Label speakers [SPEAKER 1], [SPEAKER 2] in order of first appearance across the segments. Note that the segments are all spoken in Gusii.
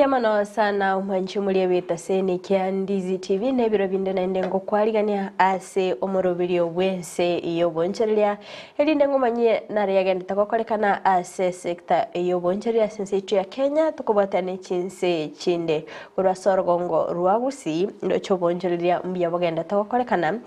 [SPEAKER 1] Mbuya mono sana omwanchi omoria bw'etaseni kia Ndizi TV na ebiro binde naende ngokwarigania ase omoroberio bw'ense y'obonchoreria erinde ngomanyie nare yagendete gokorekana ase sector y'obonchoreria ase ense yaito ya Kenya tokobwatana ne chinse chinde korwa ase orogongo rwa Gusii ndoche obonchoreria mbuya bogendete gokorekana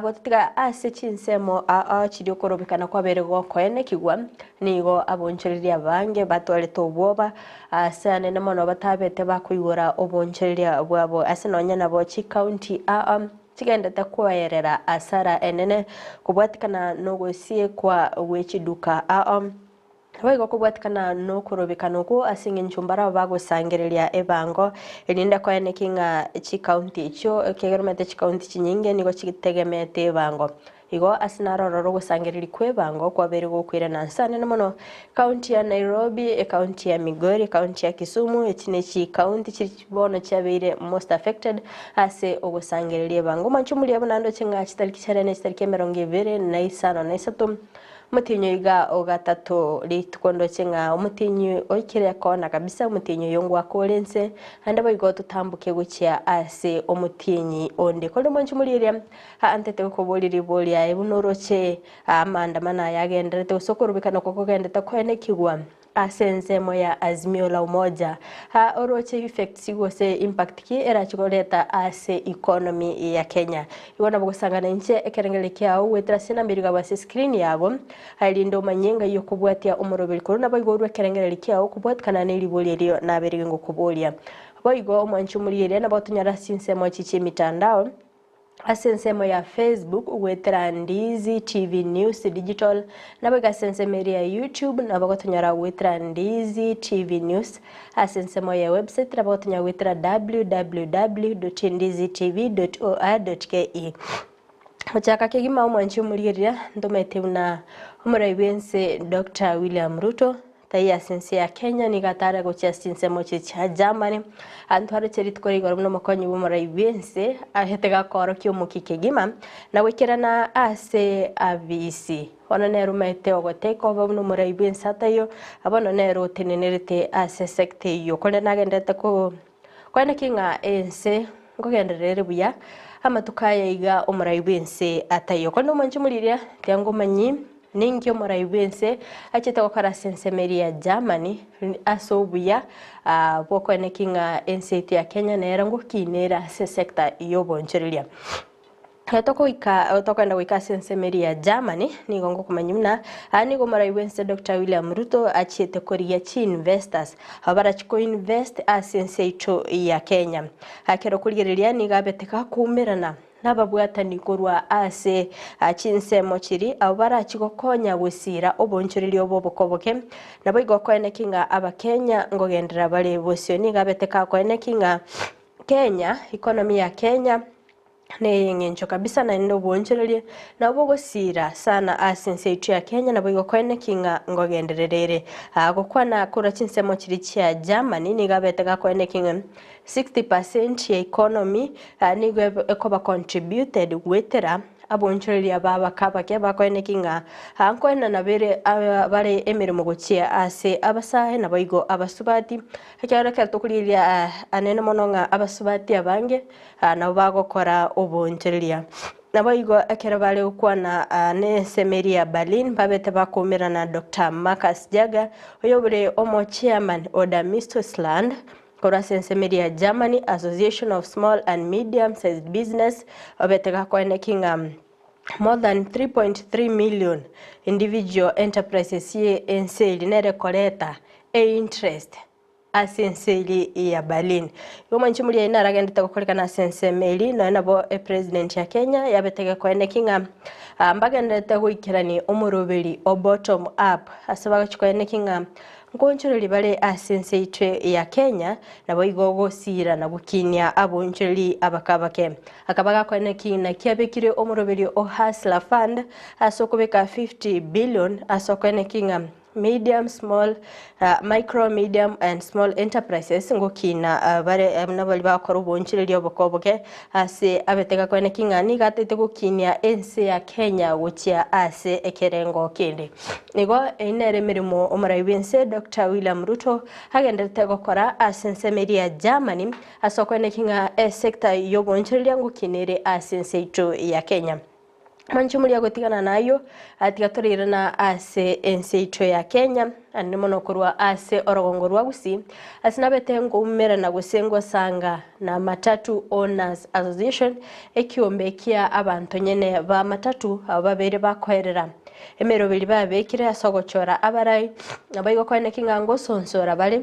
[SPEAKER 1] gototiga ase chinsemo ao chiria okorobekana kwabeire gokoenekigwa nigo abonchoreria abange batwarete obwoba Aase anene mono batabete bakoigora obonchoreria bwabo ase nonya nabo chikaunti aa chigendete koerera asara enene kobwatikana nogosiekwa gwe chiduka aa. Naboigo kobwatikana nokorobekana okwo ase engencho mbarabwo bagosangereria ebango erinde koeneki ng'a chikaunti echio ekiagera omanyete chikaunti chinyinge nigo chitegemete ebango. Igo ase naro ororo ogosangereria kw'ebango kwabeire gokoirana nse anene mono, Ekaunti ya Nairobi, ekaunti ya Migori, ekaunti ya Kisumu, echi ne chikaunti chiri bono chiabeire most affected ase ogosangereria ebango. Omonche omoria buna ndoche ng'a chitariki chiarenge ne chitariki 25 omotienyi oiga ogatato rituko ndoche ng'a omotienyi oikire ekona kabisa omotienyi oyo ngwaka ore nse naende boigo totamboke gochia ase omotienyi onde. Korende omonche omoria eria Aantete gokoboria ribori aye buna oroche amaandamano aya agendererete gose okorobekana okwo kogenderete koenekigwa ase ensemo ya Azimio la Umoja. Oroche effects gose impact ki erache koreta ase economy ya Kenya. Igo nabo gosangana inche ekerengererio kiao goetera ase enamba eria igabwo ase escreen yago erinde omanye ng'ai okobwatia omoroberi korwa nabo igo orwe ekerengererio kiao kobwatikana ne ribori erio nabeire ngokoboria. Boigo omwanchi omorigereria nabo otonyore ase chinsemo echi chi'emitandao. Ase ensemo ya Facebook goetera Ndizi TV News Digital, naboigo ase ensemo eria ya YouTube nabo gotonyora goetera Ndizi TV News, ase ensemo ya website nabo gotonyora goetera www.ndizitv.or.ke. Gochaka kegima omwanchi omorigereria ntomanyete buna omorai bwense Doctor William Ruto Taiyo ase ense ya Kenya nigo atare gochia ase chinsemo chie chia Germany, antwareche rituko ria igoro buna omokonyi bw'omorai bw'ense, ahete gakoorokia omokia kegima, na goikerana ase abisi. Bono nere omaete ogoteka obe buna omorai bw'ense ataiyo, bono nere otenenerete ase sector eyio. Korende nagenderete ko koeneki ng'a ense nkogenderera ere buya, amatuko aya iga omorai bw'ense ataiyo. Korende omwanche omoriria, tiga ngomanyi Ninki omorai bw'ense achete gokora ase ensemo eria ya Germany ase obuya bw'okoeneki ng'a ense yaito ya Kenya nere ngokina ere ase sector y'obonchoreria? Ekero togoika tokogenda goika ase ensemo eria ya Germany nigo ngokomanya buna aa nigo omorai bw'ense Doctor William Ruto achiete korigia chi investors aba barachi ko invest ase ense yaito ya Kenya. Ekero okorigereria nigo abete gakoumerana Nababwatani korwa ase chinsemo chiria abwo barachie gokonya gosiira obonchoreria obo obokoboke. Naboigo okoeneki ng'a Abakenya ngogenderera bare bosio. Nigo abete kakoeneki ng'a Kenya, economy ya Kenya neyeng'encho kabisa naende obonchoreria nabo bogosiira sana ase ense yaito ya Kenya naboigo okoeneki ng'a ngogenderera ere. Gokwana korwa chinsemo chiria chia Germany nigo abete gakoeneki ng'a 60% ya economy nigo ekoba contributed goetera abonchoreria ba abake abake bakoeneki ng'a nkoenana bere bare emeremo gochia ase abasae naboigo abasubati. Ekiagera ekero tokorigereria anene mono ng'a abasubati abange nabo bagokora obonchoreria. Naboigo ekero bare gokwana nensemo eria ya Berlin babete bakoumerana na Doctor Marcus Jager oyobore omo chairman o Damistosland, Korwa ase ensemo eria ya Germany, Association of Small and Medium Sized Business, obete gakoeneki ng'a more than 3.3 million individual enterprises ye ense eria nere ekoreta einterest ase ense eria ya Berlin. Igo mwanche moria aye naragendete gokorekana ase ensemo eria nonya nabo epresident ya Kenya yabete gekoeneki ng'a mbagenderete goikerania omoroberi o bottom up ase bagochi koeneki ng'a Nkoonchoreria bare ase ense yaito ya Kenya, naboigo gosiira na gokinia aboonchoreri abake abake. Akaba gakoena ekina kiabekire omoroberio o Hustler Fund ase okobeka 50 billion ase okoena eking'a. Medium, Small, Micro, Medium and Small Enterprises ngokina bare buna baria bagokora oboonchoreria oboke oboke ase abetega koene ki ng'a nigo ataete gokinia ense ya Kenya gochia ase ekerengo kende. Igo eyio nere emeremo omorai bw'ense Doctor William Ruto agenderete gokora ase ensemo eria ya Germany ase okoeneki ng'a esector y'oboonchoreria ngokina ere ase ense yaito ya Kenya. Mwanche moria gotigana nayio, tiga torairana ase ense yaito ya Kenya, naende mono korwa ase orogongo rwa Gusii, ase nabete nkoumerana gose ngosanga na Matatu Owners Association, ekiombe kia abanto nyene ba matatu abwo babeire bakoerera emeroberi babekire ase ogochora abarai, naboigo koeneki ng'a ngosonsora bare.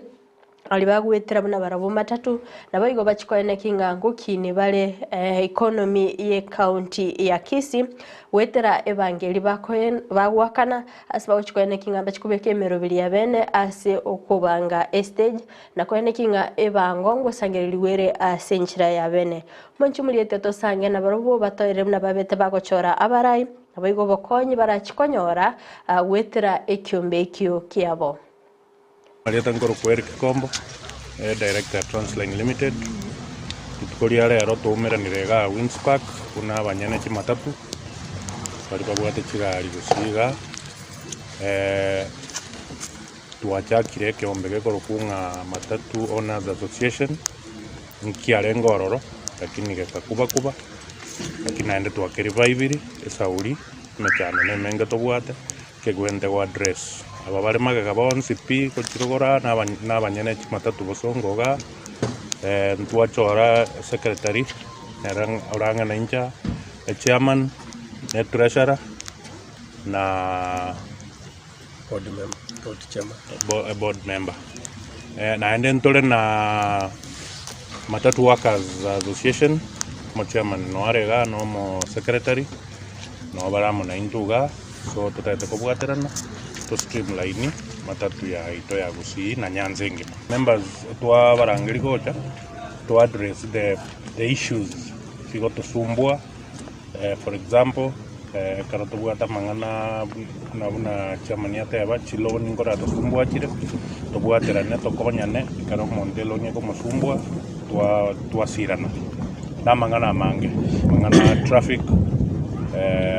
[SPEAKER 1] Aria bagwetera buna barabwo matatu, naboigo bachie koeneki ng'a ngokini bare economy ye county ya Kisii, goetera ebango eria bakoen bagoakana ase bagochia koeneki ng'a mbachie kobeka emeroberi ya bene ase okobanga estage, na koeneki ng'a ebango ngosangererigwa ere ase enchera ya bene. Monche moriete tosange nabarobwo batoerere buna babete bagochora abarai, naboigo obokonyi barachie konyora goetera ekiombe ekio kiabo.
[SPEAKER 2] Marieta nkorokwa Eric Kombo, Director Transline Limited. Rituko ria rero twaumeranire igaa Wins Park buna abanyene chimatatu baria babwate chigari gose igaa. Twachakire ekeombe gekorokwa ng'a Matatu Owners Association, nkiarenge ororo lakini gekakuba kuba, lakini naende twakerivaiviri esauri, emechando na emenge tobwate. Kegwente go address aba bare magega bonsi pi gochirogora na abanyene chimatatu bosongo igaa, ntwachora secretary nere orang'e na inche aa, echairman, ne treasurer, na board member. Naende ntore na matatu workers association, omochairman noo are igaa na omosecretary, noo bare amo naintwe igaa. So totagete kobwaterana to streamline matatu yaito ya Gusii na Nyanza engima. Members twabarangeria gocha to address the the issues chigotosumbua for example ekero tobwate amang'ana buna buna chairman ateba chiloan nkoratosumbua chire tobwaterane tokonyane ekero omonto eloan ekomosumbua twa twasirana. Na amang'ana amange, amang'ana a traffic,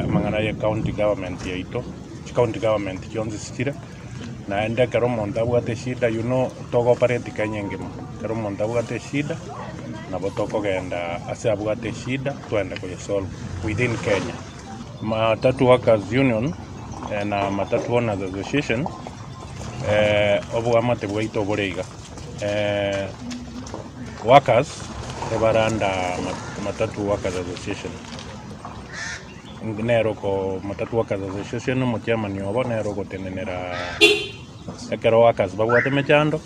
[SPEAKER 2] amang'ana ye county government yaito, chi county government chionsi chire, naende ekero omonto abwate eshida you know togo operate Kenya engima, ekero omonto abwate eshida, nabo tokogenda ase abwate eshida twende koyesolve within Kenya. Matatu Workers Union na Matatu Owners Association, oboamate bwaito bore iga. Workers ebare under Matatu Workers Association, nere oko Matatu Workers Association omochairman obo nere ogotenenera ekero workers babwate emechando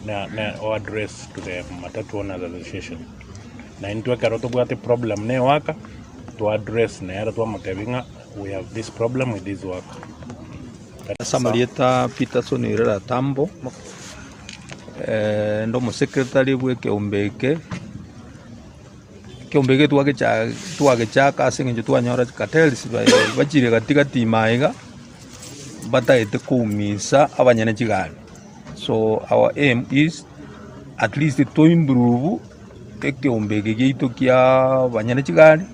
[SPEAKER 2] na na o address to the Matatu Owners Association. Na intwe ekero tobwate problem na eworker, to address nere twamotebia ng'a we have this problem with this worker.
[SPEAKER 3] Ase amarieta Peterson Irera Tambo, inde omosecretary bw'ekeombe eke, ekeombe eke twagechaka ase eng'encho twanyora chicartels bachire gati gati ime aiga, batagete koumisa abanyene chigari. So our aim is at least to improve ekeombe eke giaito kia abanyene chigari.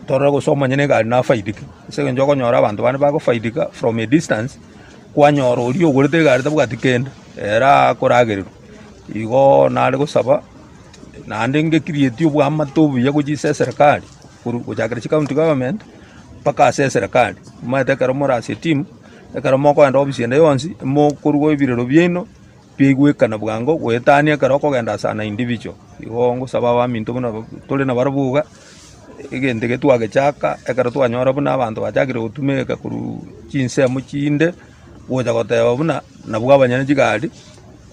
[SPEAKER 3] Torore gose omonyene egari nafaidike, ase eng'encho okonyora abanto bande bagofaidika from a distance, kwanyora oria ogorete egari tabwati kende, ere akoragererwa. Igo nare gosaba naende ngecreate obwamate obuya gochia ase eserekari, korwa gochakera chicounty government mpaka ase eserekari. Omanyete ekero more ase etimu, ekero mokoenda ofisi ende yonsi, mokorwa ebirero biaino. Biaigwekana bwango goetania ekero okogenda ase an individual. Igo ngosaba abaminto buna tore nabarabwo iga, egento eke twagechaka ekero twanyora buna abanto bachakire gotumeka korwa chinsemo chinde, gocha goteba buna nabwo abanyene chigari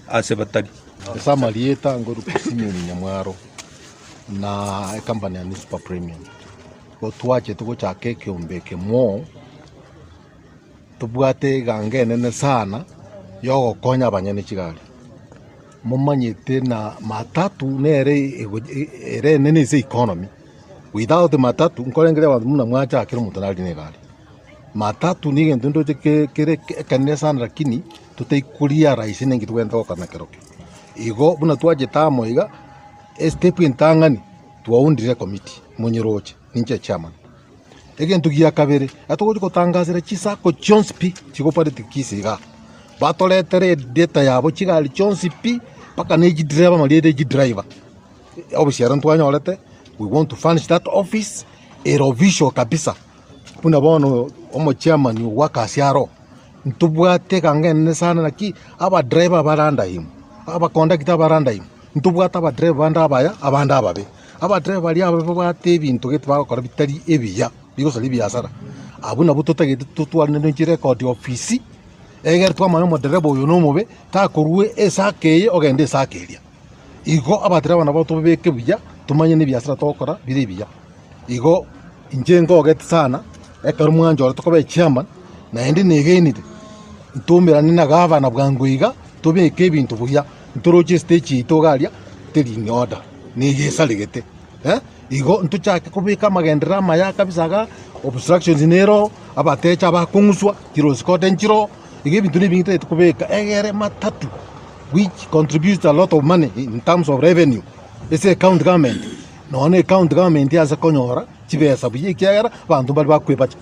[SPEAKER 3] ase batari.
[SPEAKER 4] Ase amarieta ngoruka Simeon Nyamwaro na ecompany ya Super Premium. Igo twachete gochaka ekeombe eke moo. Tobwate eganga enene sana yogokonya abanyene chigari. Momanyete na matatu nere ere enene ase economy, without matatu nkorengereria abanto buna mwachakire omonto nare na egari. Matatu na egento ndoche ke kere ekenene sana lakini totaikoria rahisi ninki togenda gokora nakerokio. Igo buna twachete amo iga, estep entang'ani twaundire ecommittee monyeroche ninche chairman. Egento gia kabere, atogochi gotangasera chisacco chionsi pi chigopareti Kisii igaa, batoretere edata yabo chigari chionsi pi mpaka na echidereva amarieta ya echidriver. Ofisi ero ntwanyorete, we want to furnish that office ere official kabisa, buna bono omochairman ogwaka ase aro, ntobwate eganga enene sana naki abadriver bare under him, abacondactor bare under him, ntobwate abadriver bande abaya abande ababe. Abadriver baria ababe babwate ebinto gete bagokora bitari ebiya, bigosaria ebiasara, abwo nabwo totagete totwarane chirecord ofisi, egere twamanya omodereba oyo na omobe, takorwa esako eye ogende esako eria. Igo abadereba nabo tobabeke buya, tomanye na ebiasara togokora bire ebiya. Igo inche nkogete sana, ekero mwanchorete koba echairman, naende negenire, ntoumerane na gavana bwango iga, tobeke ebinto buya, ntoroche estage yaito iga aria, teri in order, nigo esaregete eh, igo ntochake kobeka amagenderero amaya kabisa igaa, obstructions nero, abatecha abakong'uswa, chirosi kote nchiroo, igo ebinto na ebinge totagete kobeka egere matatu which contributes a lot of money in terms of revenue ase ecounty government, nonya na ecounty government yase konyora chibesa buya ekiagera abanto mbare bakwebacha.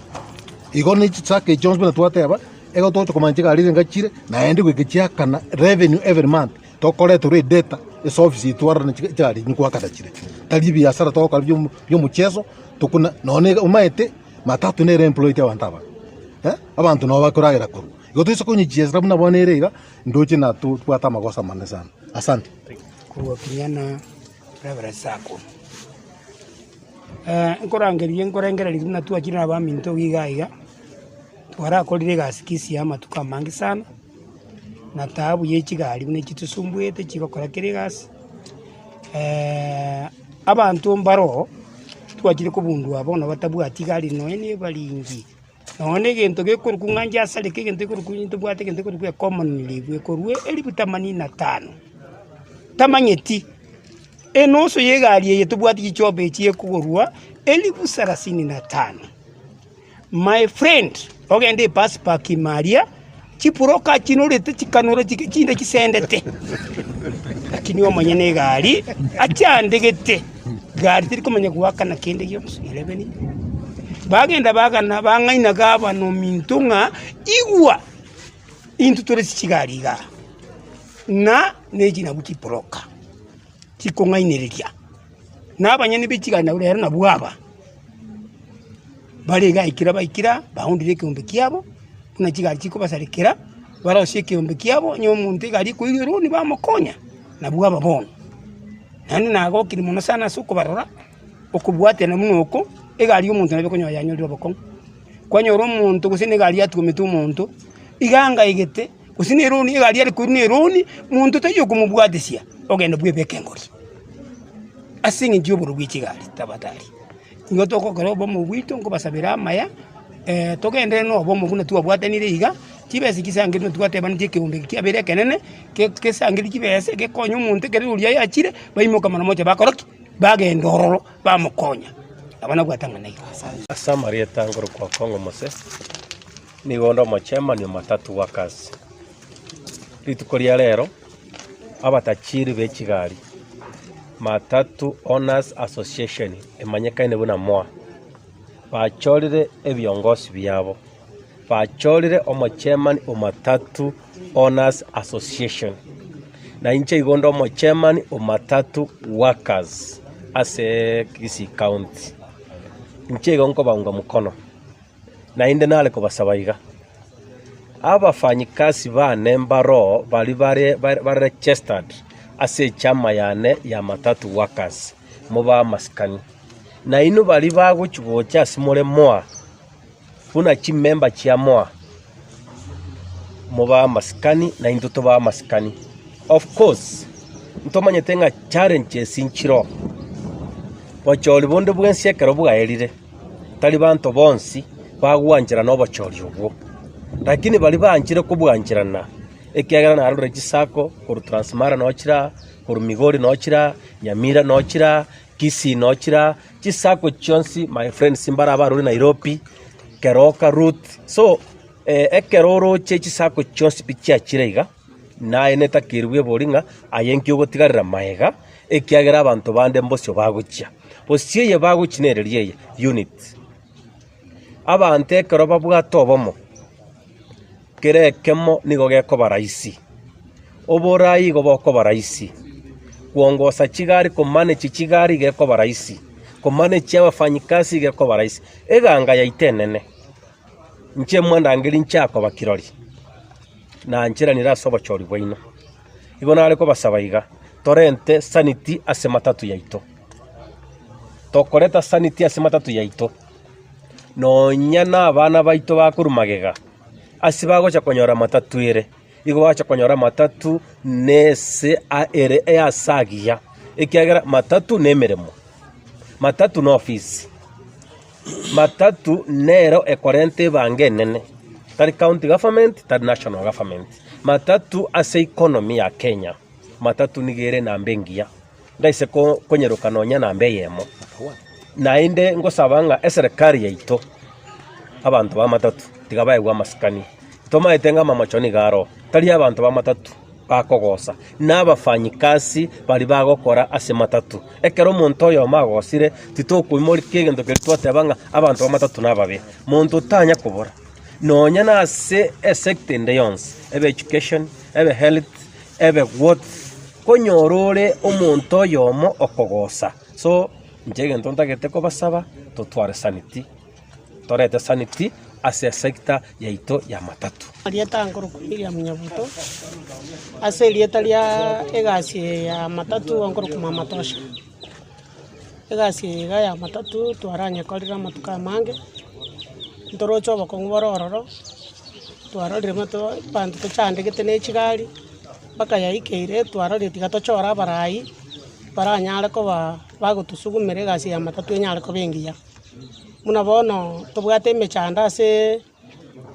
[SPEAKER 4] Igo ne chisacco echi chionsi buna twateba, ego togocha komanya chigari ere ngachire, naende goika chiakana revenue every month, tokoreterwa edata ase ofisi yaito twarora chigari nkoakana chire. Tari ebiasara togokora bia bia omocheso, tokona nonya na omanyete matatu nere employed abanto aba eh, abanto nabo bakoragera korwa. Igo toise konyechiesera buna bono ere iga, ndoche na tobwate amagoso amanene sana. Asante.
[SPEAKER 5] Korwa Kinyana Reverend Sacco. Nkorangeria nkorengereria buna twachire na abaminto iga iga, twarakorire egasi Kisii amatuko amange sana, na taabu ya chigari buna chitosumbuete chigokora kera egasi, abanto mbaroo twachire kobundua bono batabwati gari nonya na ebaringi, nonya na egento gekorokwa ng'a inche asareke egento gekorokwa ntobwate egento gekorokwa ecommon leave ekorwa elifu themanini na tano, tamanyeti. Enusu y'egari eye tobwate chichobe echi ekogorwa elifu sarasini na tano. My friend, ogende ebus park ime aria, chiburoka chinorete chikanora chinde chisendete, lakini omonyene egari achandegete, gari teri komanya goakana kende gionsi revenue. Bagenda bagana bang'aina gavana ominto ng'a igwa intwe tore chigari igaa, na nechi nabwo chiburoka. chikong'ainereria, na abanyene be chigari nabwo rero nabwo aba, bare iga aikira baikira baundire ekeombe kiabo, buna chigari chikobasarekera, barosie ekeombe kiabo, onye omonto egari ekoirwa eroni bamokonya, nabwo aba bono. Naende nagokire mono sana ase okobarora, okobwatana buna oko, egari ya omonto nabo ekonyora yanyorire obokong'u. Kwanyora omonto gose na egari yatwomete omonto, iga angaigete. Gose neroni, egari yare korwa neroni, monto taiyo okomobwatisia, ogende bwebeke engori. Ase eng'encho y'obororo bwe chigari tafadhali, nigo togokora obomo bwaito nkobasabera amaya, togenderere na obomo buna twabwatanire iga, chibesa chisangereire buna twatebaneti ekeombe eke kiabeire ekenene, ke kesangererie chibesa gekonye omonto ekero oria yachire, baimoka mara moja bakora ki? Bagenda ororo bamokonya. Nabo nabwate ang'ana iga.
[SPEAKER 6] Ase amarieta nkorokwa Okong'o Mose. Nigo onde omochairman o Matatu Workers. Rituko ria rero, abatachiri be chigari, Matatu Owners Association emanyekaine buna MOA, bachorire ebiongosi biabo, bachorire omochairman o Matatu Owners Association. Na inche igo onde omochairman o Matatu Workers ase Kisii County. Inche igo nkobaunga mkono. Naende nare kobasaba iga, Abafanyikasi baane mbaroo baria bare bare registered ase echama yane ya Matatu Workers, mobe amasikani. Nainwe baria bagochia gocha ase more moa, buna chimember chia moa, mobe amasikani naintwe tobe amasikani. Of course, ntomanyete ng'a challenges nchiroo, bochori bonde bwensi ekero bwaerire. Tari banto bonsi bagwancherana obochori obwo, lakini baria banchire kobwancherana, ekiagera narorire chisako korwa Transmara noo chiraa, korwa Migori noo chiraa, Nyamira noo chiraa, Kisii noo chiraa, chisako chionsi my friends mbare abarure Nairobi. Keroka route. So ekero oroche chisacco chionsi pi chiachire iga, naye netakeirwe bwebori ng'a aye nki ogotigarera magega, ekiagera abanto bande mbosio bagochia. Bosio eye bagochia nereri eye, unity. Abanto ekero babwate obomo, kera ekemo nigo gekoba rahisi, oborai igo bokoba rahisi, kwongosa chigari komanage chigari gekoba rahisi, komanage abafanyikazi gekoba rahisi, eganga yaito enene, inche mwandangeria inche akoba kirori, nancheranire ase obochori bwaino. Igo nare kobasaba iga, torente sanity ase matatu yaito, tokoreta sanity ase matatu yaito. Nonya nabana baito bakorwa magega, ase bagocha konyora matatu ere, igo bagocha konyora matatu nese ere ase agiya, ekiagera matatu nemeremo, matatu na ofisi, matatu nero ekorenta ebango enene, tari county government, tari national government, matatu ase economy ya Kenya, matatu nigo ere enamba engiya. Ndaise konyeroka nonya namba eyemo. Naende ngosaba ng'a eserekari yaito, abanto b'amatatu, tiga baegwe amasikani. Tomaete ng'a amamocho nigo aroo, tari abanto b'amatatu bakogosa, na abafanyikasi baria bagokora ase matatu. Ekero omonto oyomo agosire, titokoimokia egento keria twateba ng'a abanto b'amatatu nababe. Monto tanya kobora, nonya nase esector ende yonsi, ebe education, ebe health, ebe what, Konyora ore omonto oyomo okogosa. So, inche egento ntagete kobasaba, totware sanity, torete sanity ase esector yaito ya matatu.
[SPEAKER 7] Erieta nkorokwa Miriam Nyabuto, ase erieta ria egasi eye ya matatu nkorokwa Mama Tosha. Egasi eye iga ya matatu twaranyekorire amatuko amange, ntoroche obokong'u bore ororo, twarorire mato abanto tochandegete ne chigari. Mpaka yaikeire twarorire tiga tochore abarai baranyare koba bagotosugumera egasi ya matatu enyare koba engiya. Buna bono tobwate emechando aseee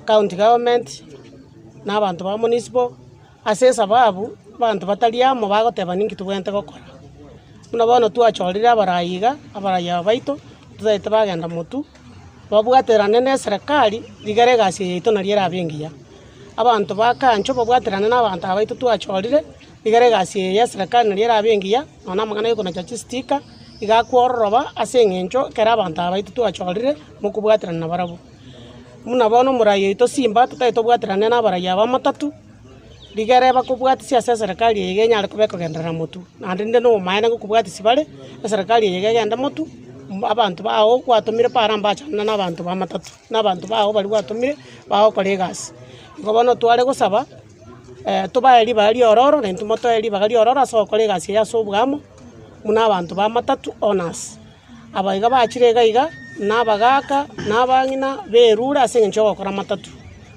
[SPEAKER 7] county government, na abanto ba municipal, ase esababu abanto batari amo bagoteba ninki tobwenerete gokora. Buna bono twachorire abarai iga, abarai aba baito, totagete bagenda motwe, babwaterane na eserekari, rigere egasi eye yaito nario erabe engiya. Abanto ba kancho babwaterane nabanto aba baito twachorire, rigere egasi eye y'eserekari nario erabe engiya, nonya namang'ana yokonacha chistika, iga akwororoba ase eng'encho ekero abanto aba baito twachorire mokobwaterana nabarabwo. Buna bono omorai oito Simba totari tobwaterane na abarai aba amatatu, rigere bakobwatisia ase eserekari eye iga enyare koba ekogenderera motwe. Naende ninde na obomaene ngokobwatisia bare, eserekari eye iga egende motwe, abanto bao gwatomire para mbachanane na abanto ba amatatu. Na abanto bao baria gwatomire bagokora egasi. Igo bono tware gosaba tobae ribaga riororo na intwe motoe ribaga riororo ase ogokora egasi eye ase oboamo, buna abanto ba matatu owners. Aba iga bachire iga iga, na abagaka, na abang'ina, berure ase eng'encho ya ogokora matatu.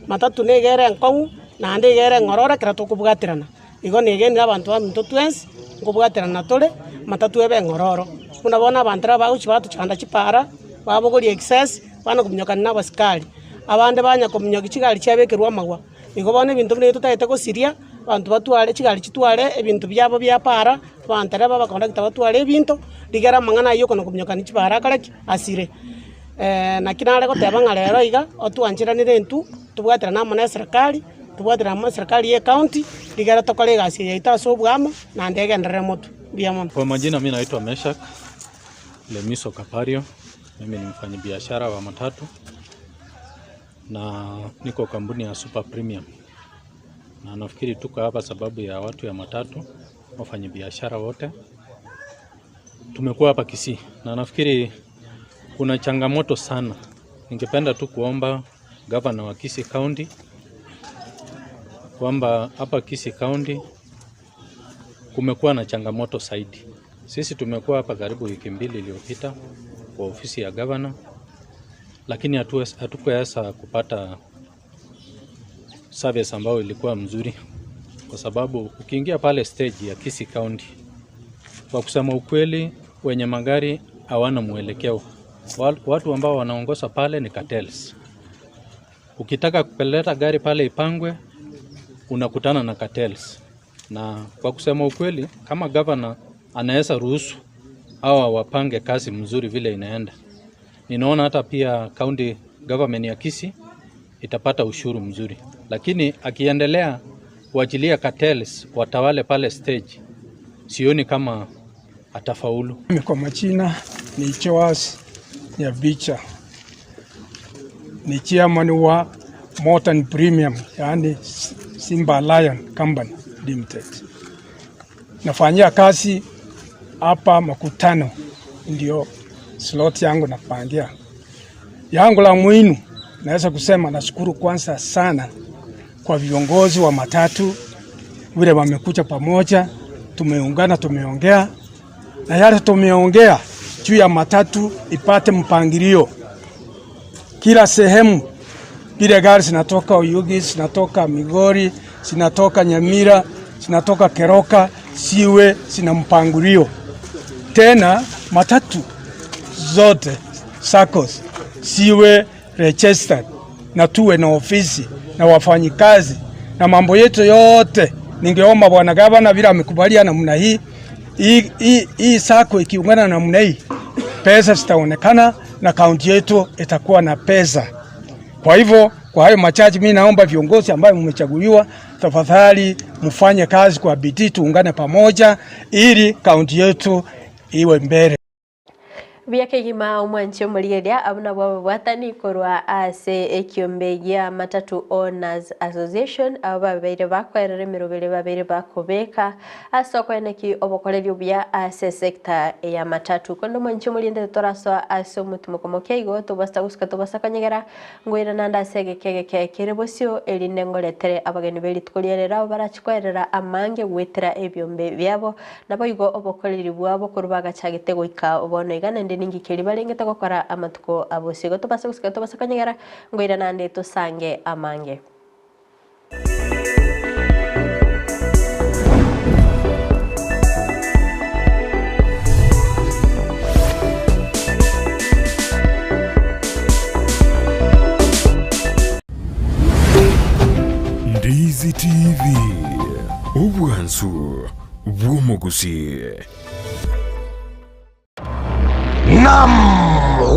[SPEAKER 7] Matatu nigo ere enkong'u, naende iga ere eng'ororo ekero tokobwaterana. Igo negenire abanto baminto twensi, nkobwaterana tore, matatu ebe eng'ororo. Buna bono abanto aba bagochia batochanda chipara, babogoria excess, bana kominyokana na abasikari, abande banya kominyokia chigari chiabekerwa amagwa. Igo bono ebinto buna ebi totagete gosiria, abanto batware chigari chitware ebinto biabo bia para, abantereba abakondakta batware ebinto, rigere amang'ana aywo okona kominyokania chipara akore ki? Asire. Naki nare goteba ng'a rero iga, otwancheranire intwe, tobwaterane amo na eserekari, tobwaterane amo na eserekari ya ecounty, rigere tokore egasi eye yaito ase oboamo, naende egenderere motwe. Mbuya mono.
[SPEAKER 8] Kwa majina mi naitwa Meshak Lemiso Kapario, mimi ni mfanyibiashara wa matatu na niko kampuni ya Super Premium, na nafikiri tuko hapa sababu ya watu ya matatu, wafanyibiashara wote tumekuwa hapa Kisii, na nafikiri kuna changamoto sana. Ningependa tu kuomba gavana wa Kisii County kwamba hapa Kisii County kumekuwa na changamoto zaidi. Sisi tumekuwa hapa karibu wiki mbili iliyopita kwa ofisi ya gavana, lakini hatukuweza kupata service ambayo ilikuwa mzuri, kwa sababu ukiingia pale stage ya Kisii County, kwa kusema ukweli, wenye magari hawana mwelekeo. Watu ambao wanaongoza pale ni cartels. Ukitaka kupeleta gari pale ipangwe, unakutana na cartels. Na kwa kusema ukweli, kama governor anaweza ruhusu hawa wapange kazi mzuri vile inaenda. Ninaona hata pia county government ya Kisii itapata ushuru mzuri, lakini akiendelea kuachilia cartels watawale pale stage, sioni kama atafaulu.
[SPEAKER 9] Mimi kwa majina ni Joas Nyabicha, ni chairman wa Modern Premium, yaani Simba Lion Company Limited. Nafanyia kazi hapa Makutano, ndio slot yangu napangia. Yangu la muhimu naweza kusema nashukuru kwanza sana kwa viongozi wa matatu vile wamekuja pamoja, tumeungana, tumeongea na yale tumeongea juu ya matatu ipate mpangilio kila sehemu. Vile gari zinatoka Oyugis, zinatoka Migori, zinatoka Nyamira, zinatoka Keroka, siwe zina mpangilio. Tena matatu zote SACCOS siwe registered na tuwe na ofisi na wafanyikazi na mambo yetu yote. Ningeomba bwana gavana vile amekubalia namna hii hii hii, hii SACCO ikiungana namna hii, pesa zitaonekana na kaunti yetu itakuwa na pesa. Kwa hivyo kwa hayo machache, mimi naomba viongozi ambayo mmechaguliwa, tafadhali mfanye kazi kwa bidii, tuungane pamoja ili kaunti yetu iwe mbele.
[SPEAKER 1] Buya kegima omwanche omorigereria, abwo nabwo ababwatani korwa ase ekiombe gia Matatu Owners Association, abwo babeire bakoerera emeroberi babeire bakobeka ase okoeneki obokoreri obuya ase esector ya matatu. Korende omwanche omoriente torasoa ase omotimoko moke igo, tobasa gosuka tobasa konyegera, Ngoira naende ase egeka egeke kere bosio, erinde ngoretere abageni be rituko ria rero abwo barache koerera amange goetera ebiombe biabo, naboigo obokoreri bwabo korwa bagachagete goika bono iga, naende ninki keria barengete gokora amatuko a bosio. Igo tobase gosika tobase konyegera, ngoira naende tosange amange.
[SPEAKER 10] Ndizi TV, obwansu bw'omogusii.
[SPEAKER 11] Naam,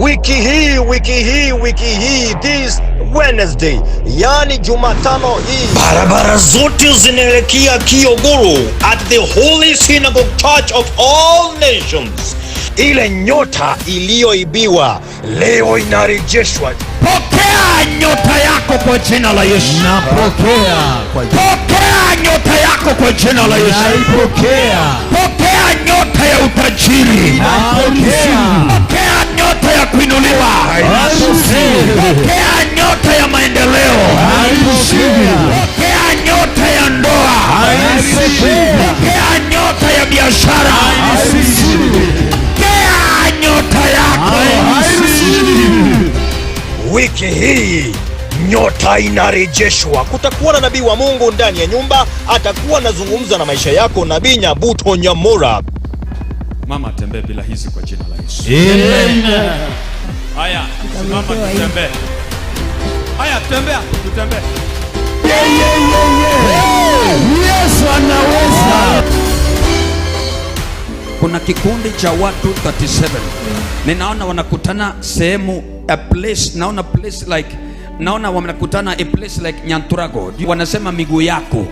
[SPEAKER 11] wiki hii wiki hii wiki hii this Wednesday, yani Jumatano hii, barabara zote zinaelekea Kiogoro at the Holy Synagogue Church of All Nations. Ile nyota iliyoibiwa leo inarejeshwa.
[SPEAKER 12] Pokea nyota yako kwa jina la Yesu.
[SPEAKER 13] Napokea kwa jina.
[SPEAKER 12] Pokea nyota yako kwa jina la Yesu.
[SPEAKER 13] Naipokea.
[SPEAKER 12] Pokea nyota ya utajiri.
[SPEAKER 13] Napokea.
[SPEAKER 12] Pokea nyota ya kuinuliwa. Pokea nyota ya maendeleo. Pokea nyota ya ndoa. Pokea nyota ya biashara. Pokea nyota yako.
[SPEAKER 11] Wiki hii nyota inarejeshwa. Kutakuwa na nabii wa Mungu ndani ya nyumba, atakuwa anazungumza na maisha yako, Nabii Nyabuto Nyamora.
[SPEAKER 14] Mama atembee bila hizi kwa jina la Yesu.
[SPEAKER 13] Amen.
[SPEAKER 14] Haya, simama tutembee. Haya, tembea, tutembee.
[SPEAKER 13] Yesu anaweza.
[SPEAKER 12] Kuna kikundi cha watu 37 ninaona wanakutana sehemu a place, naona place like naona wanakutana a place like Nyanturago, wanasema miguu yako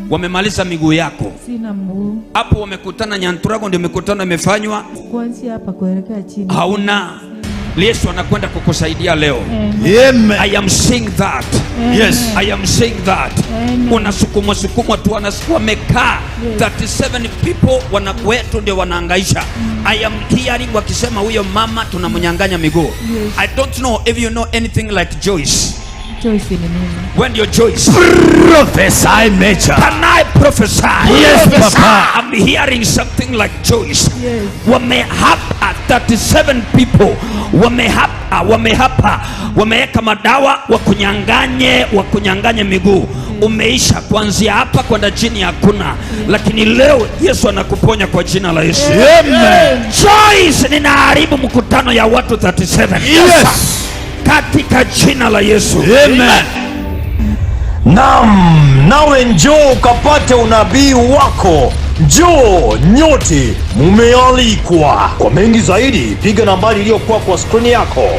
[SPEAKER 12] wamemaliza miguu yako
[SPEAKER 15] Sina mguu
[SPEAKER 12] hapo, wamekutana Nyanturago, ndio mikutano imefanywa,
[SPEAKER 15] kuanzia hapa kuelekea chini.
[SPEAKER 12] hauna Yesu anakwenda kukusaidia leo.
[SPEAKER 13] Amen.
[SPEAKER 12] I am seeing that.
[SPEAKER 13] Yes.
[SPEAKER 12] I am seeing that.
[SPEAKER 15] Amen.
[SPEAKER 12] Unasukumwa sukumwa tu wamekaa 37 people wana wetu ndio wanaangaisha. I am hearing wakisema huyo mama tunamnyang'anya miguu.
[SPEAKER 15] Yes.
[SPEAKER 12] I don't know if you know anything like Joyce.
[SPEAKER 15] Joyce ni mimi.
[SPEAKER 12] When your Joyce
[SPEAKER 13] Prophesy major.
[SPEAKER 12] Can I prophesy?
[SPEAKER 13] Yes, Papa.
[SPEAKER 12] I'm hearing something like Joyce.
[SPEAKER 15] Yes.
[SPEAKER 12] Wamehapa 37 people wamehapa, wamehapa, wameweka madawa wakunyang'anye, wakunyang'anye miguu. Umeisha kuanzia hapa kwenda chini hakuna, lakini leo Yesu anakuponya kwa jina la Yesu.
[SPEAKER 13] Amen.
[SPEAKER 12] Joyce, ninaharibu mkutano ya watu 37
[SPEAKER 13] Yes.
[SPEAKER 12] katika jina la Yesu.
[SPEAKER 13] Amen.
[SPEAKER 11] Naam, nawe njoo ukapate unabii wako. Njoo nyote mumealikwa. Kwa mengi zaidi, piga nambari iliyokuwa kwa skrini yako.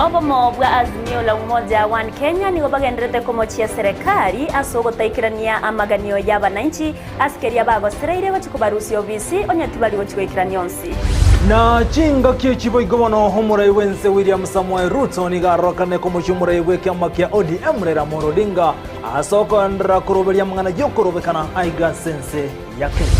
[SPEAKER 16] Obomo bwa Azimio la Umoja One Kenya nigo bagenderete komochia serekari ase ogotaikerania amaganio y'abananchi ase keria bagosereire gochia kobarusia obisi onye tibari gochia goikerania onsi.
[SPEAKER 17] Na chingaki echi boigo bono omorai bw'ense William Samoei Ruto nigo arorokane komochia omorai bw'ekiama kia ODM Raila Amolo Odinga ase okoenderera koroberia amang'ana y'okorobekana aiga ase ense ya Kenya.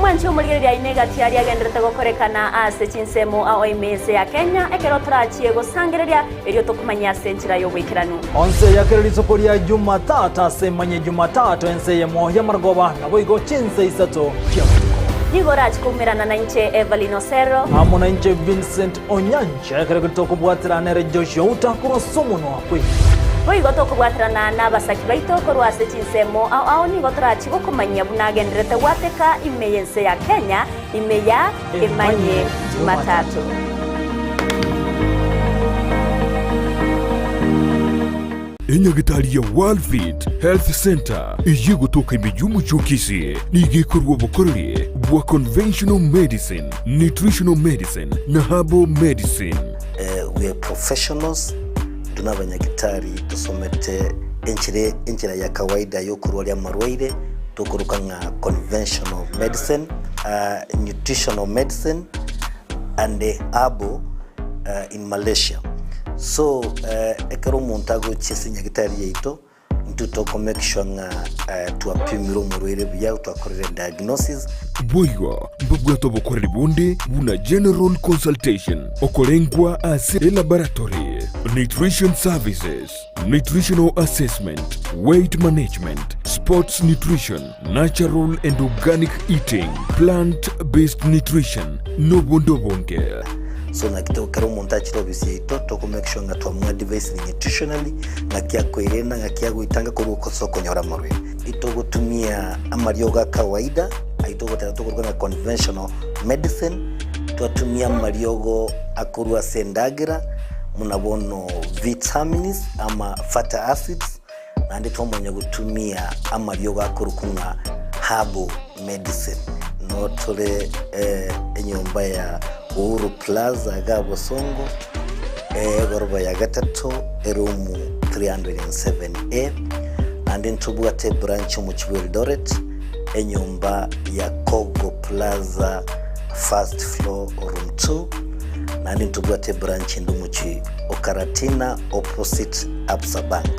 [SPEAKER 16] Mwanche omorigereria aino egati aria agenderete gokorekana ase chinsemo ao ime ense ya Kenya, ekero torachie gosangereria erio tokomanyia ase enchera y'oboikeranu.
[SPEAKER 17] Onse ya kera rituko ria Jumatatu ase emanye Jumatatu ense eyemo y'amarogoba, naboigo chinse isato chi'amatuko.
[SPEAKER 16] Nigo orachie koumerana nainche Evelyn Osero.
[SPEAKER 17] Amo nainche Vincent Onyancha, ekero ekio tokobwaterana nere Joshua Outa korwa ase omonwa bw'ebibe.
[SPEAKER 16] Boigo tokobwaterana nabasaki baito korwa ase chinsemo ao ao nigo torachie gokomanyia buna agenderete gwateka ime y'ense ya Kenya ime ya Emanye Jumatatu.
[SPEAKER 10] Enyagitari ya Worldfit Health Centre eyio egotoka ime y'omochie o Kisii nigo ekorua obokoreri bwa conventional medicine, nutritional medicine na herbal medicine.
[SPEAKER 18] We are professionals, intwe nabanyagitari tosomete enchera enchera ya kawaida yokorwaria amarwaire tokoroka ng'a conventional medicine, nutritional medicine and herbal in Malaysia. So ekero omonto agochia ase enyagitari yaito, Intwe toko make sure ng'a twapimire omorwaire buya, twakorire diagnosis.
[SPEAKER 10] Boigo mbabwate obokoreri bonde buna general consultation, okorengwa ase elaboratory, nutrition services, nutritional assessment, weight management, sports nutrition, natural and organic eating, plant based nutrition, nobonde obonge.
[SPEAKER 18] So naki to kera omonto achire ofisi yaito toko make sure ng'a twamoadvisire nutritionally ng'aki akoerenda ng'aki agoitanga korwa ase okonyora amarwaire. Itogotumia amariogo a kawaida ayio togoteba tokoruga ng'a conventional medicine, twatumia amariogo akorwa ase endagera buna bono vitamins ama fatty acids, Naende twamanya gotumia amariogo akorokwa ng'a herbal medicine. Noo tore enyomba ya Uhuru Plaza iga Bosongo, egoroba ya gatato, eroom 307A. Naende ntobwate ebranch omochie bwa Eldoret, enyomba ya Kogo Plaza first floor room 2. Naende ntobwate ebranch ende omochie o Karatina opposite Absa Bank.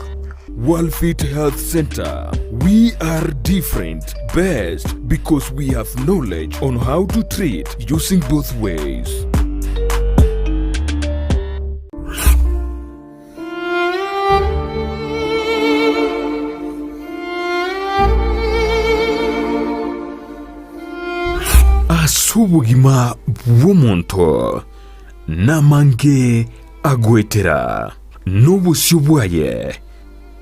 [SPEAKER 10] Worldfit Health Centre, We are different, best because we have knowledge on how to treat using both ways. Ase obogima bw'omonto namange agoetera, na obosio bwaye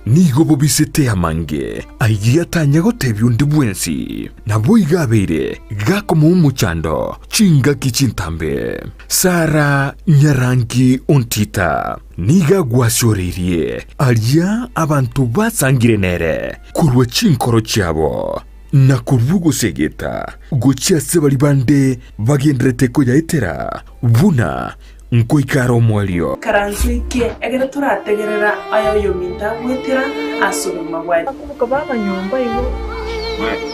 [SPEAKER 10] nigo bobisete amange ayio atanya gotebia onde bwensi. Naboigo abeire gakomoa omochando chingaki chintambe. Sara nyarangi ontita nigo agwasioreirie aria abanto basangire nere korwa chinkoro chiabo, na korwa ogosegeta gochia ase baria bande bagenderete koyaetera buna Nkoika are omoerio.
[SPEAKER 19] Ikaranso eke, ekero torategerera aya oyominto agwetera ase obogima bwaye.
[SPEAKER 15] Bakoboka baba nyomba igo.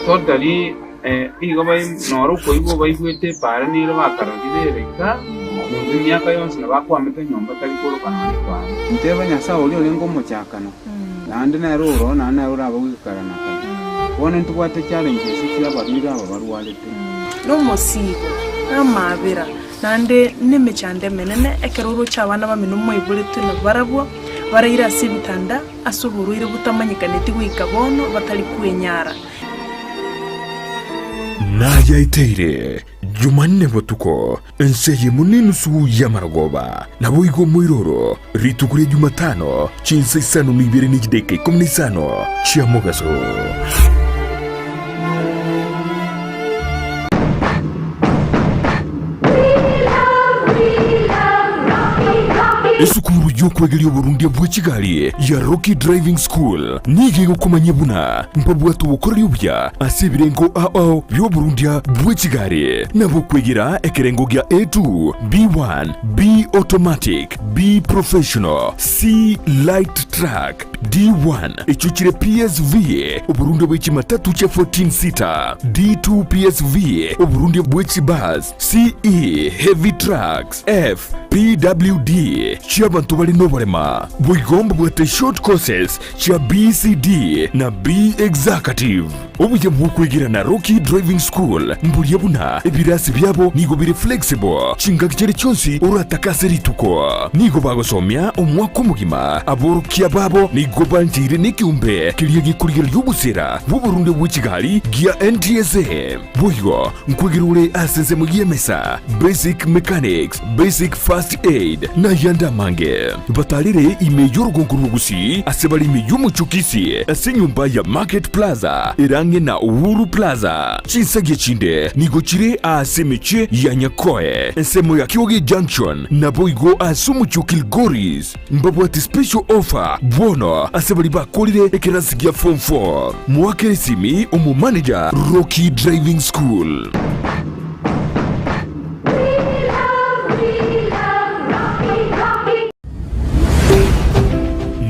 [SPEAKER 20] Totally igo noro okoigwa baigwete epaara nere bakarorire ere iga, monto emiaka yonsi nabo akwamete nyomba tari koroka nonya epaara. Nteba Nyasae oria orenge omochakano, naende nere oro, naende nere orabe goika kare na kare. Bono ntobwate challenges chia abarwaire aba barwarete.
[SPEAKER 19] Nomosiibo, namaabera, Naende nemechando emenene, ekero oroche abana bamino moiboretwe nabarabwo, baraire ase ebitanda ase oborwaire botamanyekaneti goika bono, batari kwenyara.
[SPEAKER 10] Nayaeteire Jumanne botuko, ense eyemo nenusu y'amarogoba, naboigo omoiroro rituko ria Jumatano chinsa isano na ibere ne chidakika ikomi na isano chia mogaso. Esukuru. y'okwegeria oborundia bwe chigari ya Rocky Driving School nigo egokomanyia buna mbabwate obokoreri obuya ase ebirengo ao ao bi'oborundia bwe chigari, nabo okwegera ekerengo gia A2, B1, B Automatic, B Professional, C Light Truck, D1, echio chire PSV, oborundia bwe chimatatu chia 14 seater, D2 PSV, oborundia bwe chibus, CE, Heavy Trucks, F, PWD, chi'abanto bare noborema. Boigo mbabwate short courses chia BCD na B Executive. Obuya bw'okwegera na Rocky Driving School mboria buna ebirasi biabo nigo bire flexible chingaki chiria chionsi oratake ase rituko. Nigo bagosomia omwaka omogima. Aborokia babo nigo bancheire nekeombe keria gekorigereria obosera bw'oborundia bwe chigari gia NTSA. Boigo nkwegera ore ase ensemo y'emesa, basic mechanics, basic first aid, na ayande amange. Batarere ime y'orogongo rw'Ogusii ase bare ime y'omochie o Kisii ase enyomba ya Market Plaza ere ang'e na Uhuru Plaza. Chinsagia chinde nigo chire aase emechie ya Nyakoe, ensemo ya Kioge Junction, naboigo ase omochie o Kilgoris. Mbabwate special offer bono ase baria bakorire ekerasi gia form 4. Moakere esimi omomanager Rocky Driving School.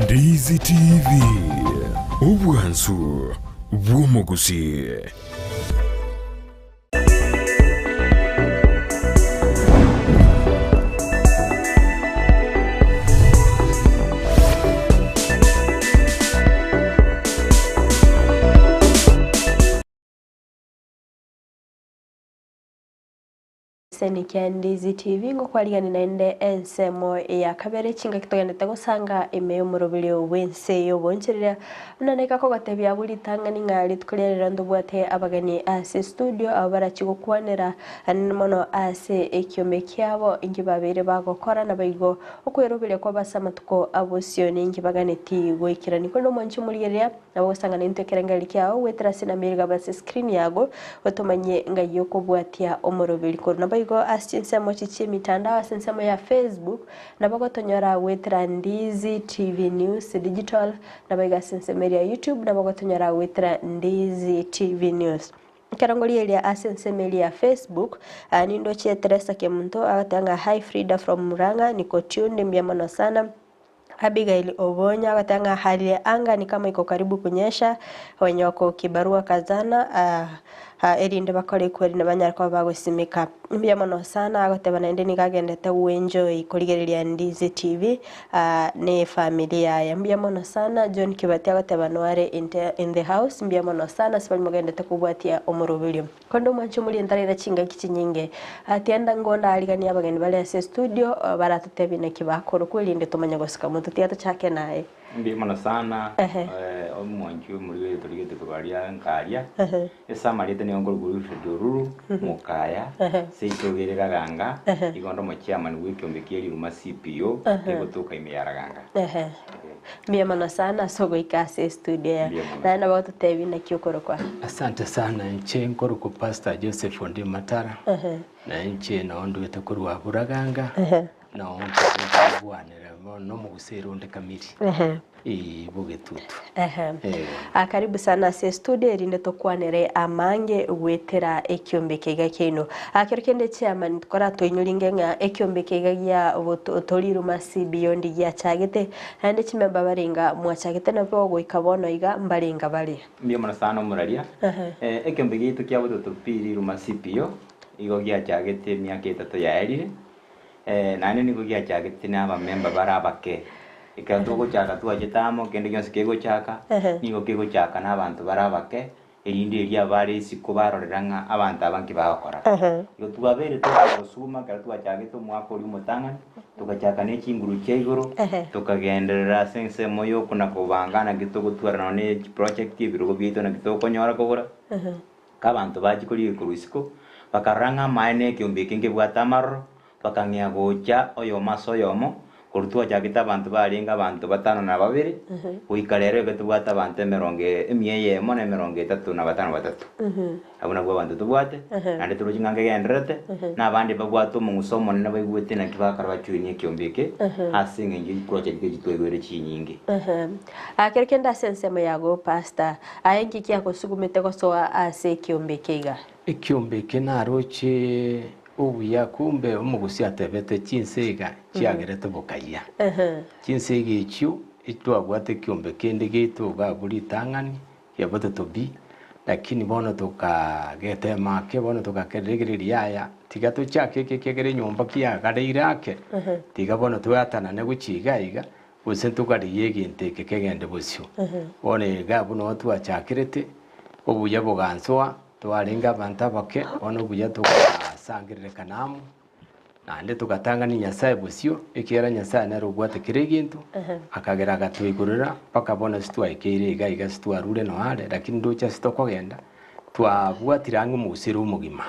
[SPEAKER 10] Ndizi TV, obwansu bw'omogusii.
[SPEAKER 1] Egeseni kia Ndizi TV ngokwarigani naende ensemo ya kabere chingaki togendete gosanga ime y'omoroberio bw'ense y'obonchereria Buna naika kogotebia abwo ritang'ani ng'a rituko ria rero ntobwate abageni ase estudio abwo barachie gokwanera anene mono ase ekiombe kiabo inki babeire bagokora naboigo okweroberia kwabo ase amatuko a bosio ninki baganeti goikerania. Korende omwanchi omorigereria nabo ogosangana intwe ekerengererio kiao goetera ase enamba ere igaba ase escreen yago otomanye ngai okobwatia omoroberi korwa naboigo ase chinsemo echi chi'emitandao ase ensemo ya Facebook nabo ogotonyora goetera Ndizi TV News Digital Naboigo ase ensemo eria ya YouTube nabo gotonyora goetera Ndizi TV News. Ekero ngorigereria ase ensemo eria ya Facebook, ah, nindoche Teresa Kemunto agoteba ng'a hi Frida from Murang'a niko tuned mbuya mono sana. Abigail Obonya agoteba ng'a hali ya anga ni kama iko karibu kunyesha wenye wako kibarua kazana ah, ah, erinde bakore ekweri nabanyare koba bagosimeka. Mbuya mono sana agoteba naende nigo agendete gwenjoy korigereria Ndizi TV ne efamiri yaye. Mbuya mono sana John Kibati agoteba noare inte in the house mbuya mono sana ase baria mogendete kobwatia omoroberio. Korende omwanche omorie ntaraira chingaki chinyinge tienda ngo ndariganie abageni bare ase estudio baratotebie naki bakorokwa erinde tomanye gosika monto tiga tochake naye.
[SPEAKER 21] Mbuya mono sana,
[SPEAKER 1] Ehe.
[SPEAKER 21] eh, omwanchi omorwere otorigete korwa aria nkaria,
[SPEAKER 1] Ehe.
[SPEAKER 21] ase amarieta nigo nkorokwa Wilfred Oruru, mokaya,
[SPEAKER 1] Ehe.
[SPEAKER 21] seito ogere Raganga,
[SPEAKER 1] Ehe.
[SPEAKER 21] igo onde omochairman bwa ekiombe kia Riruma CPO,
[SPEAKER 1] Ehe.
[SPEAKER 21] kegotoka ime ya Raganga.
[SPEAKER 1] Ehe. Mbuya mono sana ase ogoika ase estudio eye.
[SPEAKER 21] Mbuya mono.
[SPEAKER 1] Naende nabo ogototebia naki okorokwa.
[SPEAKER 22] Asante sana inche nkorokwa Pastor Joseph Ondiri Matara,
[SPEAKER 1] Ehe.
[SPEAKER 22] na inche nao ndwete korwa abwo Raganga,
[SPEAKER 1] Ehe.
[SPEAKER 22] Nao nkobugia bwanere bono omoguseri onde kamiri.
[SPEAKER 1] Ehe.
[SPEAKER 22] Ee, bogetutu.
[SPEAKER 1] Ehe.
[SPEAKER 22] Eh.
[SPEAKER 1] Ah, karibu sana ase estudio erinde tokwanere amange goetera ekiombe keiga kiaino. Ah, kero kende chairman koratoinyoringe ng'a ekiombe keiga gia boto- toriruma CBO ndigiachagete, naende chimemba barenga mwachagete nabo goika bono iga mbarenga bare.
[SPEAKER 21] Mbuya mono sana omoraria.
[SPEAKER 1] Ehe.
[SPEAKER 21] Eh, ekiombe giaito kia bototo pi riruma CPO, igo giachagete emiaka etato yaerire, Naende nigo giachagete nabamemba bare abake. Ekero togochaka twachete amo, kende gionsi kegochaka, nigo kegochaka nabanto bare abake, erinde erio abare isiko barorera ng'a abanto aba nki bagokora. Igo twabeire tokogosuma ekero twachagete omwaka oria omotang'ani, togachaka ne chinguru chia igoro, tokagenderera ase ensemo ya okona kobanga naki togotwara nonye ne chiproject ebirogo biaito naki tokonyora kogora. Abanto bachia korigia korwa isiko, bakarora ng'a amaene ekeombe eke nkebwate amaroro, bakang'ea gocha oyomo ase oyomo. Korwa twachakete abanto barenge abanto batano na babere, goika rero iga tobwate abanto emerongo emia eyemo na emerongo etato na batano batato. Abwo nabwo abanto tobwate, naende toroche ng'a nkegendererete, na abande babwate omong'uso omonene baigwete naki bakara bajoinie ekiombe eke, ase eng'encho ye chiproject echi twaigwere chinyinge.
[SPEAKER 1] Kero kende ase ensemo yago Pastor, aye nki kiagosugumete gosoa ase ekiombe eke iga?
[SPEAKER 22] Ekiombe eke naroche obuya kumbe omogusi atebete chinse iga chiagerete bokayia. Chinse iga echio twabwate ekiombe kende giaito iga abwo ritang'ani kiabototo bi, lakini bono tokagetema ake bono togakeregereria yaya tiga tochake eke ekiagera enyomba kiagareire ake, tiga bono tweatanane gochia iga iga gose ntogarigie egento eke kegende bosio. Bono iga abwo noo twachakerete, obuya bogansoa, twarenge abanto abake, bono obuya togasangererekana amo, naende togatang'ania Nyasae bosio, ekiagera Nyasae nere obwate kera egento, akagera agatoigorera mpaka bono ase twaikeire iga iga ase twarure nonya are, lakini ndoche ase tokogenda, twabwatire ang'e omogusero omogima.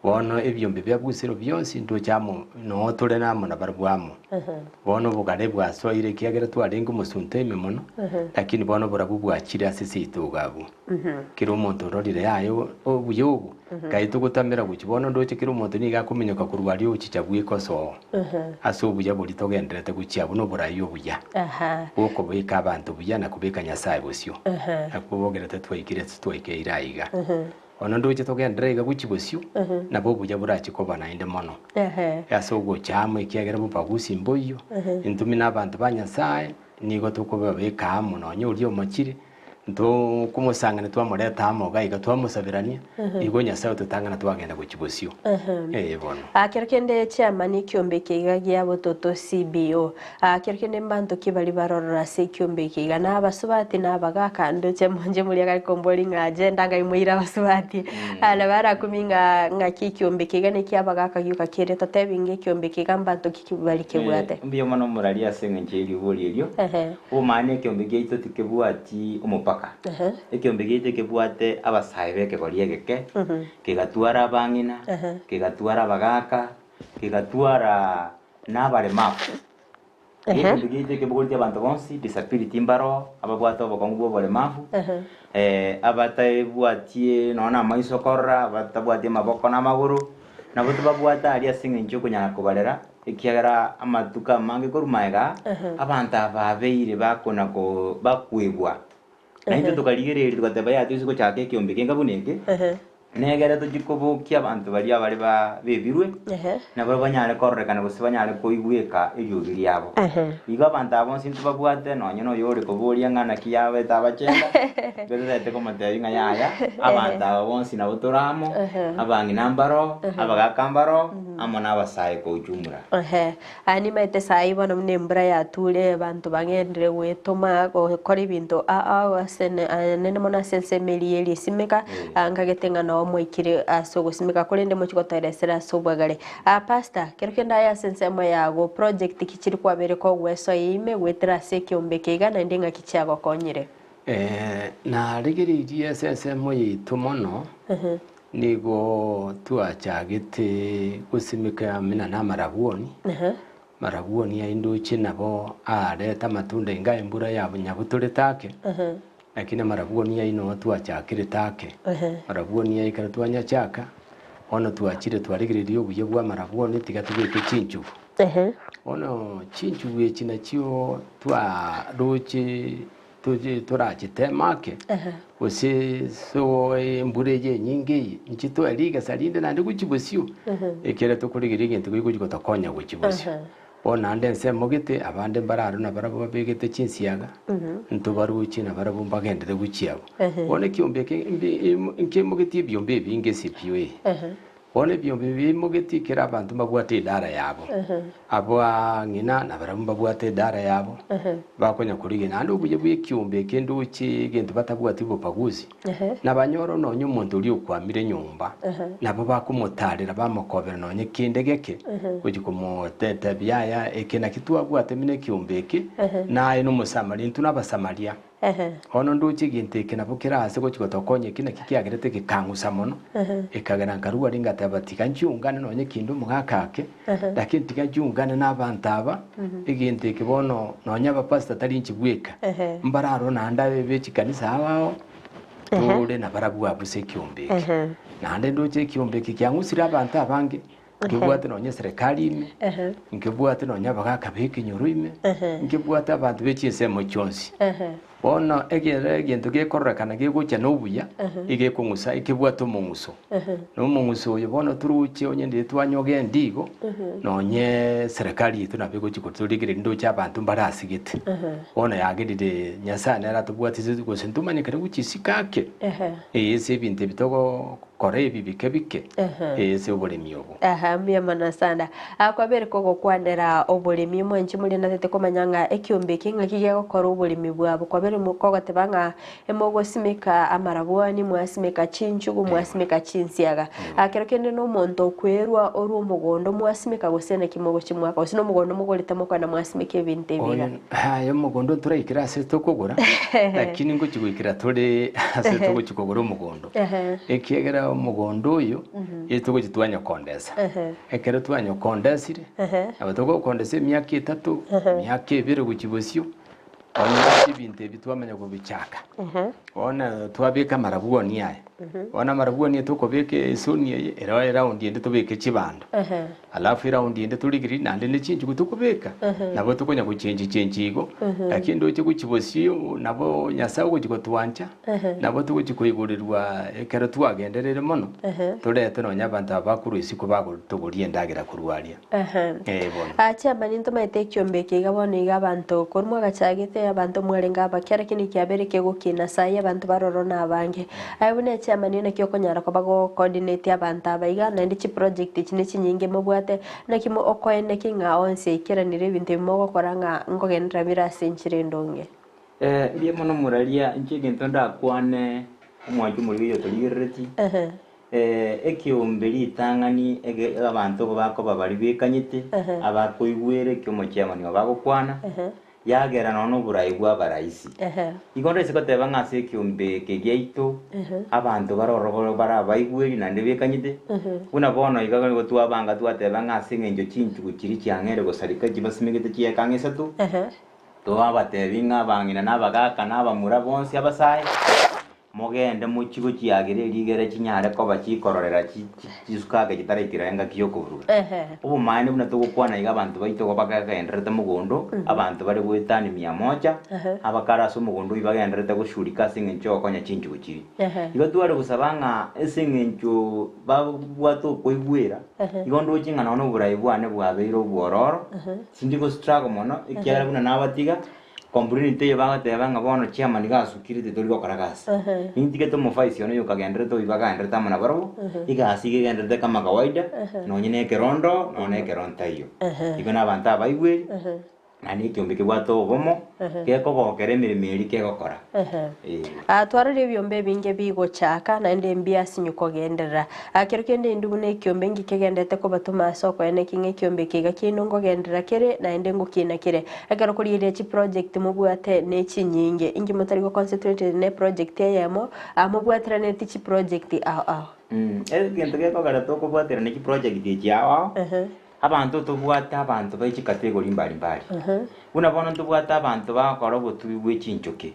[SPEAKER 22] Bono ebiombe bia busiro bionsi ntoche amo, noo tore amo nabarabwo amo. Bono obogare bwasoire, ekiagera twarenge omosunte ime mono, lakini bono oborabu bwachire ase seito iga abwo. Kera omonto ororire yaye obuya obo, kai togotamera gochia bono ndoche kera omonto nigo akominyoka korwa aria ochicha bweka osoo ase obuya boria togendererete gochia abwo noborai obuya bwokobeka abanto buya na kobeka Nyasae bosio. Nakwo bogerete twaikire ase twaikeire aiga. Bono ndoche togenderere iga gochia bosio, nabo obuya borache koba naende mono. Ase ogocha amo ekiagera bobagusi mboiyo, intwe na abanto ba Nyasae nigo tokobabeka amo nonya oria omochire, ntokomosang'ana twamoreta amo iga iga twamosaberania, igo Nyasae ototang'ana twagenda gochia bosio. Ee bono.
[SPEAKER 1] Kero kende chairman ekiombe eke iga gia Bototo CBO. Kero kende mbanto ki baria barorora ase ekiombe eke iga na abasubati na abagaka ndoche monche moria gari kombori ng'a agenda ngai moire abasubati na barakumi ng'a ng'aki ekiombe eke iga nekia abagaka gioka kere totebi ng'a ekiombe eke iga mbanto ki bari kebwate.
[SPEAKER 21] Mbuya mono omorari ase eng'encho y'eribori erio. Omanye ekiombe giaito tikebwati omopaka. Ekiombe giaito ekebwate abasae b'ekegori egeke, kegatwara abang'ina, kegatwara abagaka, kegatwara na abaremafu. Ekeombe giaito ekebogoretie abanto bonsi, disability mbaroo, ababwate obokong'u bwa oboremafu, abatabwatie nonya na amaiso korora, abatabwati amaboko na amagoro, nabo tobabwate aria ase eng'encho yokonyara kobarera, ekiagera amatuko amange korwa magega aa, abanto aba babeire bakona ko bakwebwa. Naintwe tokarigereria togateba yaya toise gochaka ekeombe kenga buna eke, Negere tochie kobokia abanto baria abare bebirwe, na barabwo banyare kororekana gose banyare koigweka eriogi riabo. Igo abanto aba bonsi ntobabwate, nonya noyore koboria ng'a naki yabete abachenda, nigo totaete komotebia ng'a yaya, abanto aba bonsi nabo tore amo, abang'ina mbaroo, abagaka mbaroo, amo nabasae kwa ujumla.
[SPEAKER 1] Aya nimaete saii bono buna embura yature, abanto bagenderere gwetoma gokora ebinto ao ao ase anene mono ase ensemo eria ye risimeka, nkagete ng'a noo mwaikire ase ogosimeka korende mochie gotoeresera ase obwagare. Pastor, kero kende aye ase ensemo yago project ki chiri kwabeire kogwesoa ime goetera ase ekeombe eke iga naende ng'aki chiagokonyire?
[SPEAKER 22] Narigereirie ase ensemo yaito mono, Nigo twachagete gosimeka amina na amarabwoni, marabwoni aye ndoche nabo areta amatunda inga embura ya nyabutorete ake, lakini amarabwoni ayio noo twachakirete ake. Marabwoni aye ekero twanyachaka, bono twachire twarigereria obuya bwa amarabwoni tiga tobeke chinchugu. Bono chinchugu echi nachio twaroche Toche torachiteme ake, gose soe embura eye enyinge eye, inche toe rigesa rinde naende gochia bosio, ekiagera tokorigereria egento keria gochia gotokonya gochia bosio. Bono naende ensemo gete, abande mbare aro nabarabwo babegete chinsiaga, ntobaroche nabarabwo mbagenderere gochia abwo. Bono ekiombe eke mbi nkeimogetie ebiombe ebinge ase epio eye. Bono ebiombe ebi biaimogetie kera abanto mbabwate edara yabo, abang'ina nabarabwo mbabwate edara yabo, bakonya korigia. Naende obuya bw'ekiombe eke ndoche egento batabwati obobaguzi, nabanyore nonya omonto oria okwamire nyomba, nabo bakomotarera bamokobera nonya kende geke, gochia komotetebia yaya eke naki twabwate buna ekiombe eke, naye nomosamaria, intwe nabasamaria. Bono ndoche egento eke nabo kere ase gochi gotokonya eki naki kiagerete gekang'usa mono, ekagera nkarua aria ngateba tiga nchiungane nonye kinde omogaka ake, lakini tiga nchiungane na abanto aba, egento eke bono nonye abapastor tari inche bweka, mbararwo naende abe be chikanisa ao ao, tore nabarabwo abwo ase ekiombe eke. Naende ndoche ekiombe eke kiang'usire abanto abange, Nkebwate nonya eserekari ime, nkebwate nonya abagaaka b'ekenyoro ime, nkebwate abanto be chinsemo chionsi. Bono ekero egento gekororekana gegocha nobuya, egekong'usa ekebwate omong'uso. Na omong'uso oyo bono toroche onye ndire twanyogenda igo, nonye eserekari yaito nabo egochi gotorigereria ndoche abanto mbare asigete. Bono yagerire Nyasaye nere atobwatise gose ntomanyekane gochia isiko ake, ee ase ebinto ebi togo. Kora ebi bike bike ase oboremi obo.
[SPEAKER 1] Aha, mbuya mono sana. Ah, kwabere kogokwanera oboremi mwanche moria natete komanya ng'a ekiombe eke ng'aki gegokora oboremi bwabo. Kwabere mo- kogoteba ng'a emogosimeka amarabwani, mwasimeka chinchugu, mwasimeka chinsiaga. Ah, kero kende na omonto okwerwa orwe omogondo mwasimeka gose naki mogochi mwaka gose na omogondo mogorete mokoenda mwasimeka ebinto ebi iga.
[SPEAKER 22] Oyo aye omogondo ntoraikere ase tokogora, lakini ngochi goikera tore ase togochi kogora omogondo. Ekiagera omogondo oyo etogochia twanyokondesa. Ekero twanyokondesire, nabo togokondesa emiaka etato, emiaka ebere gochia bosio, onye ebinto ebi twamanya kobichaka. Bono twabeka amarabwoni aya, bono amarabwoni aya tokobeka esoni eye, ero eraundi ende tobeke chibando. Alafu eraundi ende torigererie naende ne chinchugu tokobeka, nabo tokonya gochenchi chenchi igo, lakini ndoche gochia bosio nabo Nyasaye ogochia gotwancha, nabo togochia koigorerwa ekero twagenderere mono, torete nonya abanto aba bakorwa isiko bagotogoria endagera korwa aria. Eh bono.
[SPEAKER 1] Ah, chiamani ntomaete ekiombe eke iga bono iga abanto korwa mwagachagete abanto mwarenge abake lakini kiabeire kegokina saii abanto baroro na abange. Aye buna echiamani naki okonyara koba go coordinate abanto aba iga naende chiproject echi ne chinyinge mobwate naki mo okoeneki ng'a onsi aikeranire ebinto ebi mogokora ng'a nkogenderera bire ase enchera endonge.
[SPEAKER 21] Eh, mbuya mono moraria, inche egento ndakwane omwancho omoriri oyo otorigerereti, ekiombe ritang'ani ege abanto igo bakoba baria bekanyete, abakoigwera eki omochiamani obo agokwana, yagera nonya na oborai bw'abaraisi. Igo ndaise goteba ng'a ase ekiombe eke giaito, abanto bare ororo bare abaigweri naende bekanyete, buna bono iga nigo twabanga twateba ng'a ase eng'encho chinchugu chiria chiang'eire gosareka chibasimegete chieka ang'e isato, Tobatebi ng'a abang'ina na abagaaka na abamura bonsi abasae, mogende mochie gochiagera erigere chinyare koba chikororera chisukake chitaraikera engaki y'okoburuga. Obomaene buna togokwana iga abanto baito igo bagendererete mogondo, abanto bare goetania mia moja, abakare ase omogondo oyio bagendererete goshurika ase eng'encho y'ogokonya chinchugu chiria. Igo tware gosaba ng'a ase eng'encho babwate okoigwera, igo ndoche ng'a nonya oborai bwane bwabeire obwororo, Tindi go struggle mono, ekiagera buna nabatiga, complain teiyo bagoteba ng'a bono chairman iga asukire titori gokora gasi. Nintigete omofaisi one oyo okagenderete oyio bagaenderete amo nabarobwo, egasi iga egenderete kama kawaida, nonye na ekero ndoo, nonye na ekero ntaiyo. Igo na abanto abaigweri, naende ekiombe kebwate obomo, gekogokera emeremo eria kegokora. Ee.
[SPEAKER 1] Ah, twarorire ebiombe ebinge bigochaka, naende mbiasinyu kogenderera. Ah, kero kende intwe buna ekiombe inki kegenderete kobatoma ase okoena eki ng'a ekiombe eke iga kiaino nkogenderera kere, naende ngokiina kere. Ekero korigereria chiproject mobwate ne chinyinge, inki motari go concentrate ne project eyemo, ah, mobwateranetie chiproject ao ao.
[SPEAKER 21] Egento gekogera tokobwaterana chiproject echi ao ao, Abanto tobwate abanto be chikategori mbari mbari. Buna bono ntobwate abanto bagokora obotugi bwe chinchoke.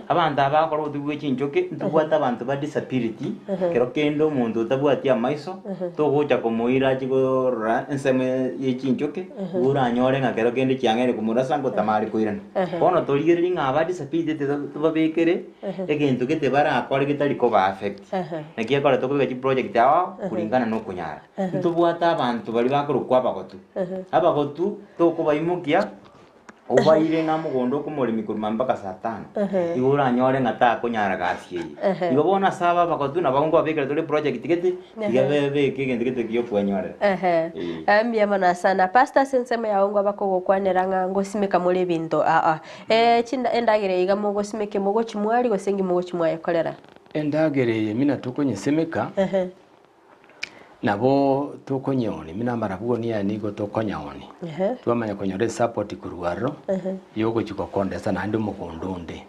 [SPEAKER 21] Abanto aba bagokora obotugi bwe chinchoke, ntobwate abanto ba disability, kero kende omonto otabwati amaiso, togocha komoira achie korora ensemo ye chinchoke, igo oranyore ng'a kero kende chiang'eire komorasa ngotama are koirana. Bono torigereria ng'a aba disability tobabekere egento gete barakore getari koba affect. Naki ekero tokobeka chiproject ao ao kulingana na okonyara. Ntobwate abanto baria bakorokwa abagotu. Abagotu tokobaimokia obaire ng'a mogondo okomoremi korwa mambia mpaka saa tano, igo oranyore ng'a takonyara gasi eye. Igo bono ase aba abagotu nabo nkobabekera tore project gete, tiga bebeke egento gete giokwenyorera. Eeh.
[SPEAKER 1] Mbuya mono sana. Pastor ase ensemo yao ngwa bakogokwanera ng'a ngosimeka more ebinto aa. Chinda endagera eye iga mogosimeka mogochi mwari gose inki mogochi mwayekorera?
[SPEAKER 22] Endagera eye buna tokonyesimeka, Nabo tokonyeoni, buna amarabwoni aya nigo tokonyaoni, twamanya konyora esapoti korwa aroro, yogochia gokondesa naende omogondo onde.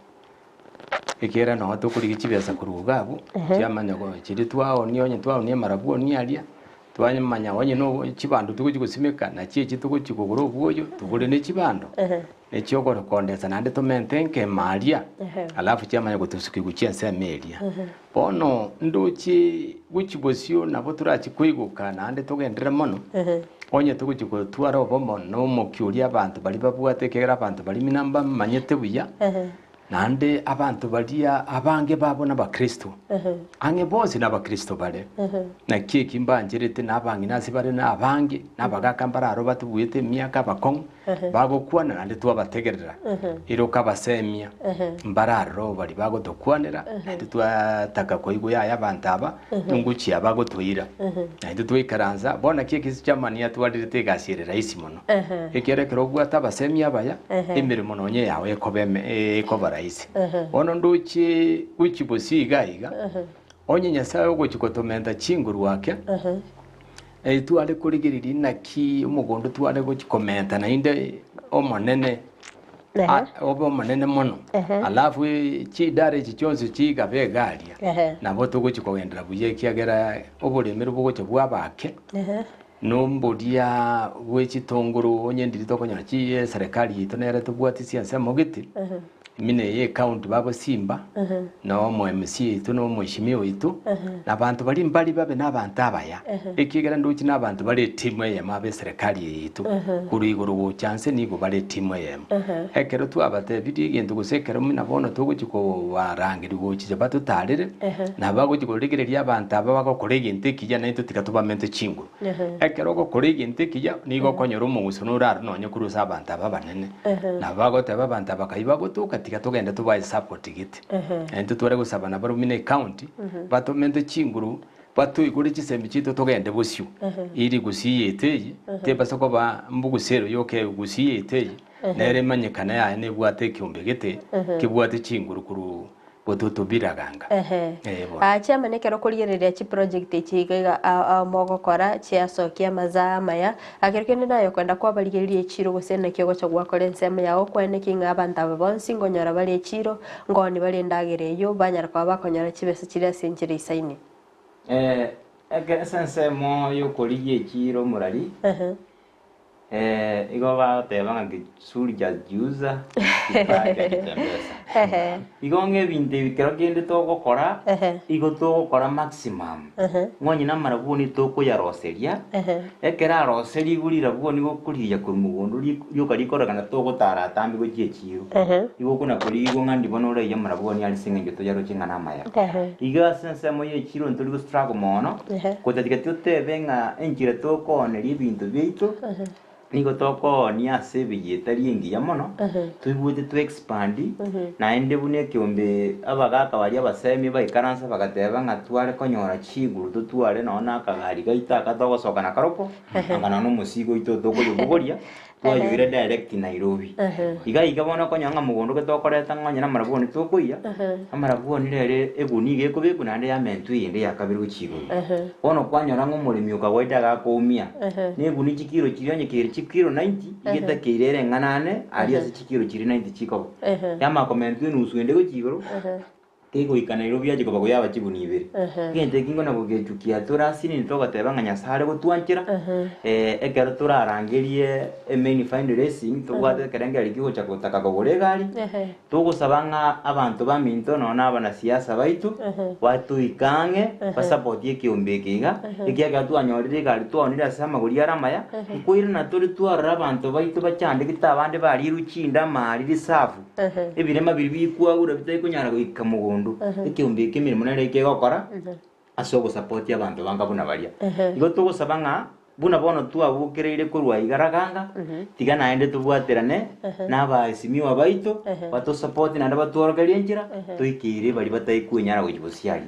[SPEAKER 22] Ekiagera noo tokorigia chibesa korwa iga abwo, chiamanya go chiria twaonia onye twaonia amarabwoni aria, twamanya onye na chibando togochi gosimeka, nachi echi togochi kogora obwoyo, togore na echibando, echi ogokondesa naende tomente nkema aria, alafu chiamanya gotosukia gochia ensemo eria. Bono ndoche gochia bosio nabo torachi koigoka naende togenderere mono, onye togochia gotwara obomo na omokia oria abanto baria babwate ekiagera abanto baria mina mbamanyete buya, Naende abanto baria abange babo n'Abakristo, ang'e bonsi n'Abakristo bare. Naki eki mbancherete na abang'ina ase bare na abange, na abagaaka mbare aro batubuete emiaka abakong'u, bagokwana naende twabategerera, ere okabasemia, mbare aroro baria bagotokwanera, naende twataka koigwa yaya abanto aba, nongochia bagotoira. Naintwe twaikaransa, bono naki ekesi chi'amani atwarerete egasi ere rahisi mono. Ekiagera ekero obwate abasemi abaya, emeremo nonya eyao ekoba eme ekoba rahisi. Bono ndoche gochia bosio iga iga, onye Nyasaye ogochia gotomenta chinguru ake, tware korigereria naki omogondo tware gochia komenta naende omonene, obe omonene mono, alafu chidara echi chionsi chigabe iga aria, nabo togochia kogenderera buya ekiagera oboremeri bogocha bwaba ake. Nomboria bwe chitongoro onye ndiri tokonyora chi eserekari yaito nere tobwati chiensemo gete, ime eye ecounty bagosimba, na omo MC oito na omweshimiwa oito, na abanto baria mbari babe na abanto abaya, ekiagera ndoche na abanto bare etimu eyemo abe eserekari eye yaito, korwa igoro gocha nse nigo bare etimu eyemo. Ekero twabatebirie egento gose ekero buna bono togochia kobarangeria gochicha batotarere, Nabo bagochia korigereria abanto aba bagokora egento ekiya, naintwe tiga tobamente chinguru. Ekero ogokora egento ekiya, nigo okonyora omoguso nore aro nonye korwa ase abanto aba abanene. Nabo bagoteba abanto aba kai bagotoka tiga togende tobae support gete. Naintwe tware gosaba nabarobwo buna ecounty, batomente chinguru, batoigore chisemi chiaito togende bosio. Eri gusii yaito eye, tebasa koba mbugusi ero yoka egusii yaito eye, nere emanyekane yaye nebwate ekiombe gete, kebwate chinguru korwa gototobiraganga.
[SPEAKER 1] Ehe.
[SPEAKER 22] Eh, bono.
[SPEAKER 1] Ah, chiamanya ekero okorigereria chiproject echi iga iga a- a mogokora chiasokia amazaa amaya, ekero kende naye okoenda kwabarigereria echiro gose naki ogocha gwakora ensemo yago okwane ki ng'a abanto aba bonsi nkonyora bare echiro, nkoni bare endagera eywo, banyara koba bakonyora chibesa chiria ase enchera eisaine.
[SPEAKER 21] Eh, eke ase ensemo yokorigia echiro omorari,
[SPEAKER 1] Ehe.
[SPEAKER 21] Eh, igo bagoteba ng'a kizuri cha jiuza kibaya cha jitembeza. Igo ng'a ebinto ebi kero kende togokora, igo togokora maximum. Ng'a onye namarabwoni tokoyaroseria, ekero aroserigwe rirabwoni gokorigia korwa mogondo ri- rioka rikorekana togotara atambe gochia echiro. Igo okona korigwa ng'a ndi bono oraiye amarabwoni aria ase eng'encho toyaroche ng'a namaya. Igo ase ensemo ya echiro ntori go struggle mono, gotatiga totebe ng'a enchera tokooneria ebinto biaito, nigo tokoonia ase ebei etari engiya mono, toigwete to expand, naende buna ekeombe abagaka baria abasemi baikaransa bagateba ng'a tware konyora chinguru totware nonye na akagari gaito aka togosoka nakarokwo, anga nonye na omosigo oito tokoyobogoria, Twayoire direct Nairobi. Iga iga bono okonyora ng'a mogondo ki tokoreta ng'a onye namarabwoni tokoiya, amarabwoni rero eguni iga ekobekwa naende yamentwa eyende ya kabere gochia igoro. Bono kwanyora ng'a omoremi o kawaida iga akoumia, na eguni chikiro chiria onye kere chikiro 90, iga etakeire ere eng'ana ane aria ase chikiro chiria 90 chikoba. Yamanya komentwa enusu ende gochia igoro. Kegoika Nairobi ache koba koyaba chiguni ibere. Egento eki nkona gogechukia tore asinini togoteba ng'a Nyasae are gotwanchera, ekero torarangerie emain fundraising tobwate ekerengererio kiogocha gotaka kogora egari, togosaba ng'a abanto baminto nonya na abanasiasa baito, batoike ang'e, basapotie ekeombe eke iga, ekiagera twanyorire egari twaonire ase amagori are amaya, nkoirana tore twarora abanto baito bachandegete abande barirwe chinda amari risafu. Ebirema biria bikwagura bitari konyara goika mogondo, ekeombe eke emeremo nere kegokora ase ogosapoti abanto banga buna baria. Igo togosaba ng'a buna bono twabokereire korwa iga raganga, tiga naende tobwaterane na abaesimiwa baito, batosapoti naende batworokererie enchera, toikeire baria batari kwenyara gochia bosiaria.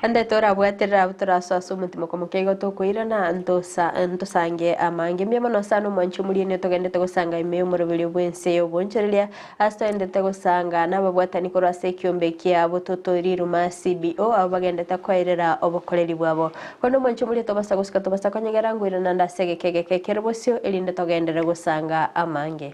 [SPEAKER 1] Ande torabwaterere abwo torasoe ase omotimoko moke igo tokoirana ntosa ntosange amange. Mbuya mono sana omwanchi omorieni otogendete gosanga ime y'omoroberio bw'ense y'obonchoreria ase togendete gosanga nababwatani korwa ase ekiombe kiabo totoriruma CBO abwo bagendete koerera obokoreri bwabo. Korende omwanchi omoria tobasa gosika tobasa konyegera ngoirana nde ase egeka egeke ekero bosio erinde togenderere gosanga amange.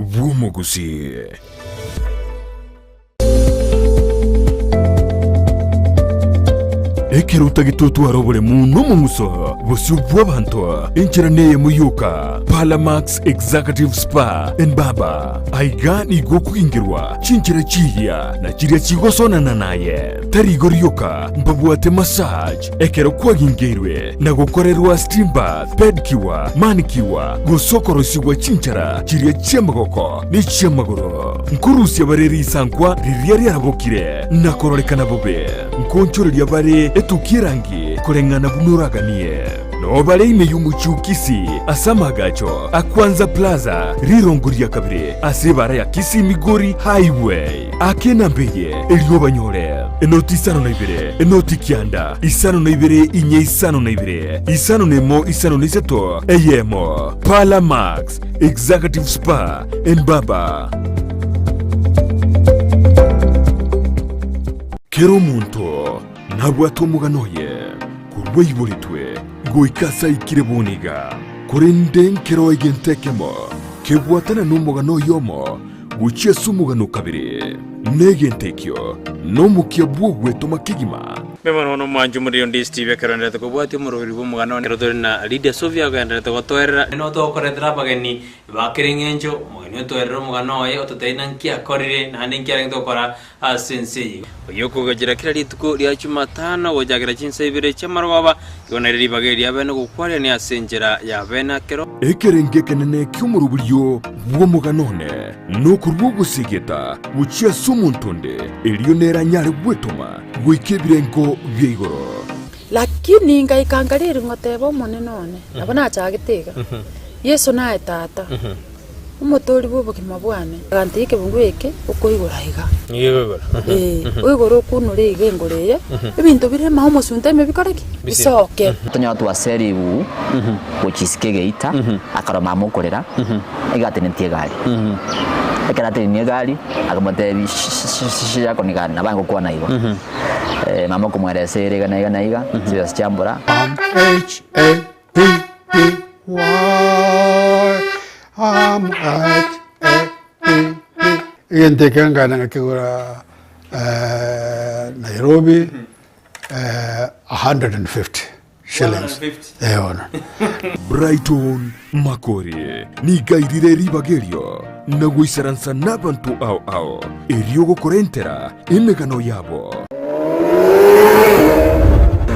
[SPEAKER 10] bw'omogusii. Ekero otagete otware oboremu nomong'uso bosio bw'abanto, enchera neyemo yoka, Palamax Executive Spa and Barber. Aiga nigo okogingerwa chinchera chiria na chiria chigosonana naye. Tari igo rioka, mbabwate massage ekero kwagingeirwe na gokorerwa steam bath, pedicure, manicure, gose okorosigwa chinchara chiria chi'amagoko ne chi'amagoro. Nkorusia bare risankwa riria riarabokire na kororekana bobe, nkoonchoreria bare etukia erangi koreng'ana buna oraganie. Noo bare ime y'omochie o Kisii ase amaagacho a Kwanza Plaza, rirongo ria kabere ase ebaara ya Kisii Migori Highway. Aka enamba eye erio obanyore, enoti isano na ibere, enoti kianda, isano na ibere inye isano na ibere, isano na emo isano na isato, eyemo. Parlour Max, Executive Spa and Barber. Kera omonto nabwate omogano oye korwa aiboretwe goika ase aikire bono iga, korende nkero egento ekemo kebwatana nomogano oyomo Gochia ase omogano o kabere, negento ekio nomokia bw'ogwetoma kegima.
[SPEAKER 2] Mbuya mono bono omwanchi omoriri onde Steve ekero oenderete kobwatia omoroberi bw'omogano one. Ekero tore na Lydia Sofia ogenderete gotoerera. Nigo tokoretera abageni ba kera eng'encho, omogeni otoerere omogano oye, ototebie naki akorire, naende nki arenge gokora ase ense eye. Oyio okogachera kera rituko ria Jumatano gochakera chinsa ibere chi'amarogoba, igo nere ribaga eria bene gokwarerania ase enchera ya bene akero.
[SPEAKER 10] Ekerengo ekenene ki'omoroberio bw'omogano one nokorua ogosegeta gochia ase omonto onde, erio nere anyare gwetoma goika ebirengo bia igoro.
[SPEAKER 3] Lakini ngaika nkariri ngoteba Omonene one, nabo nachagete iga, Yeso naye Tata, Omotoori bw'obogima bwane. Agantebia ekebungo eke okoigora iga. Ee, oigore okunure iga engoro eye, ebinto bire ime omosunte ime bikore ki? Bisoke.
[SPEAKER 23] Tonyora twasera rigugu gochia isiko egeita, akarora mama okorera, iga atenetie egari. Ekero atenenie egari, akamotebia shi yako ni gani, nabo aye gokwana igo. Mama okomoeresa ere iga na iga na iga, chibesa chiambora.
[SPEAKER 24] M H A P P Y M H A P P Egento eke nkagenda ngakegora Nairobi 150 shillings. Eh bono.
[SPEAKER 10] Brighton Makori nigo airire ribaga erio na goisaransa nabanto ao ao erio gokorentera emegano yabo.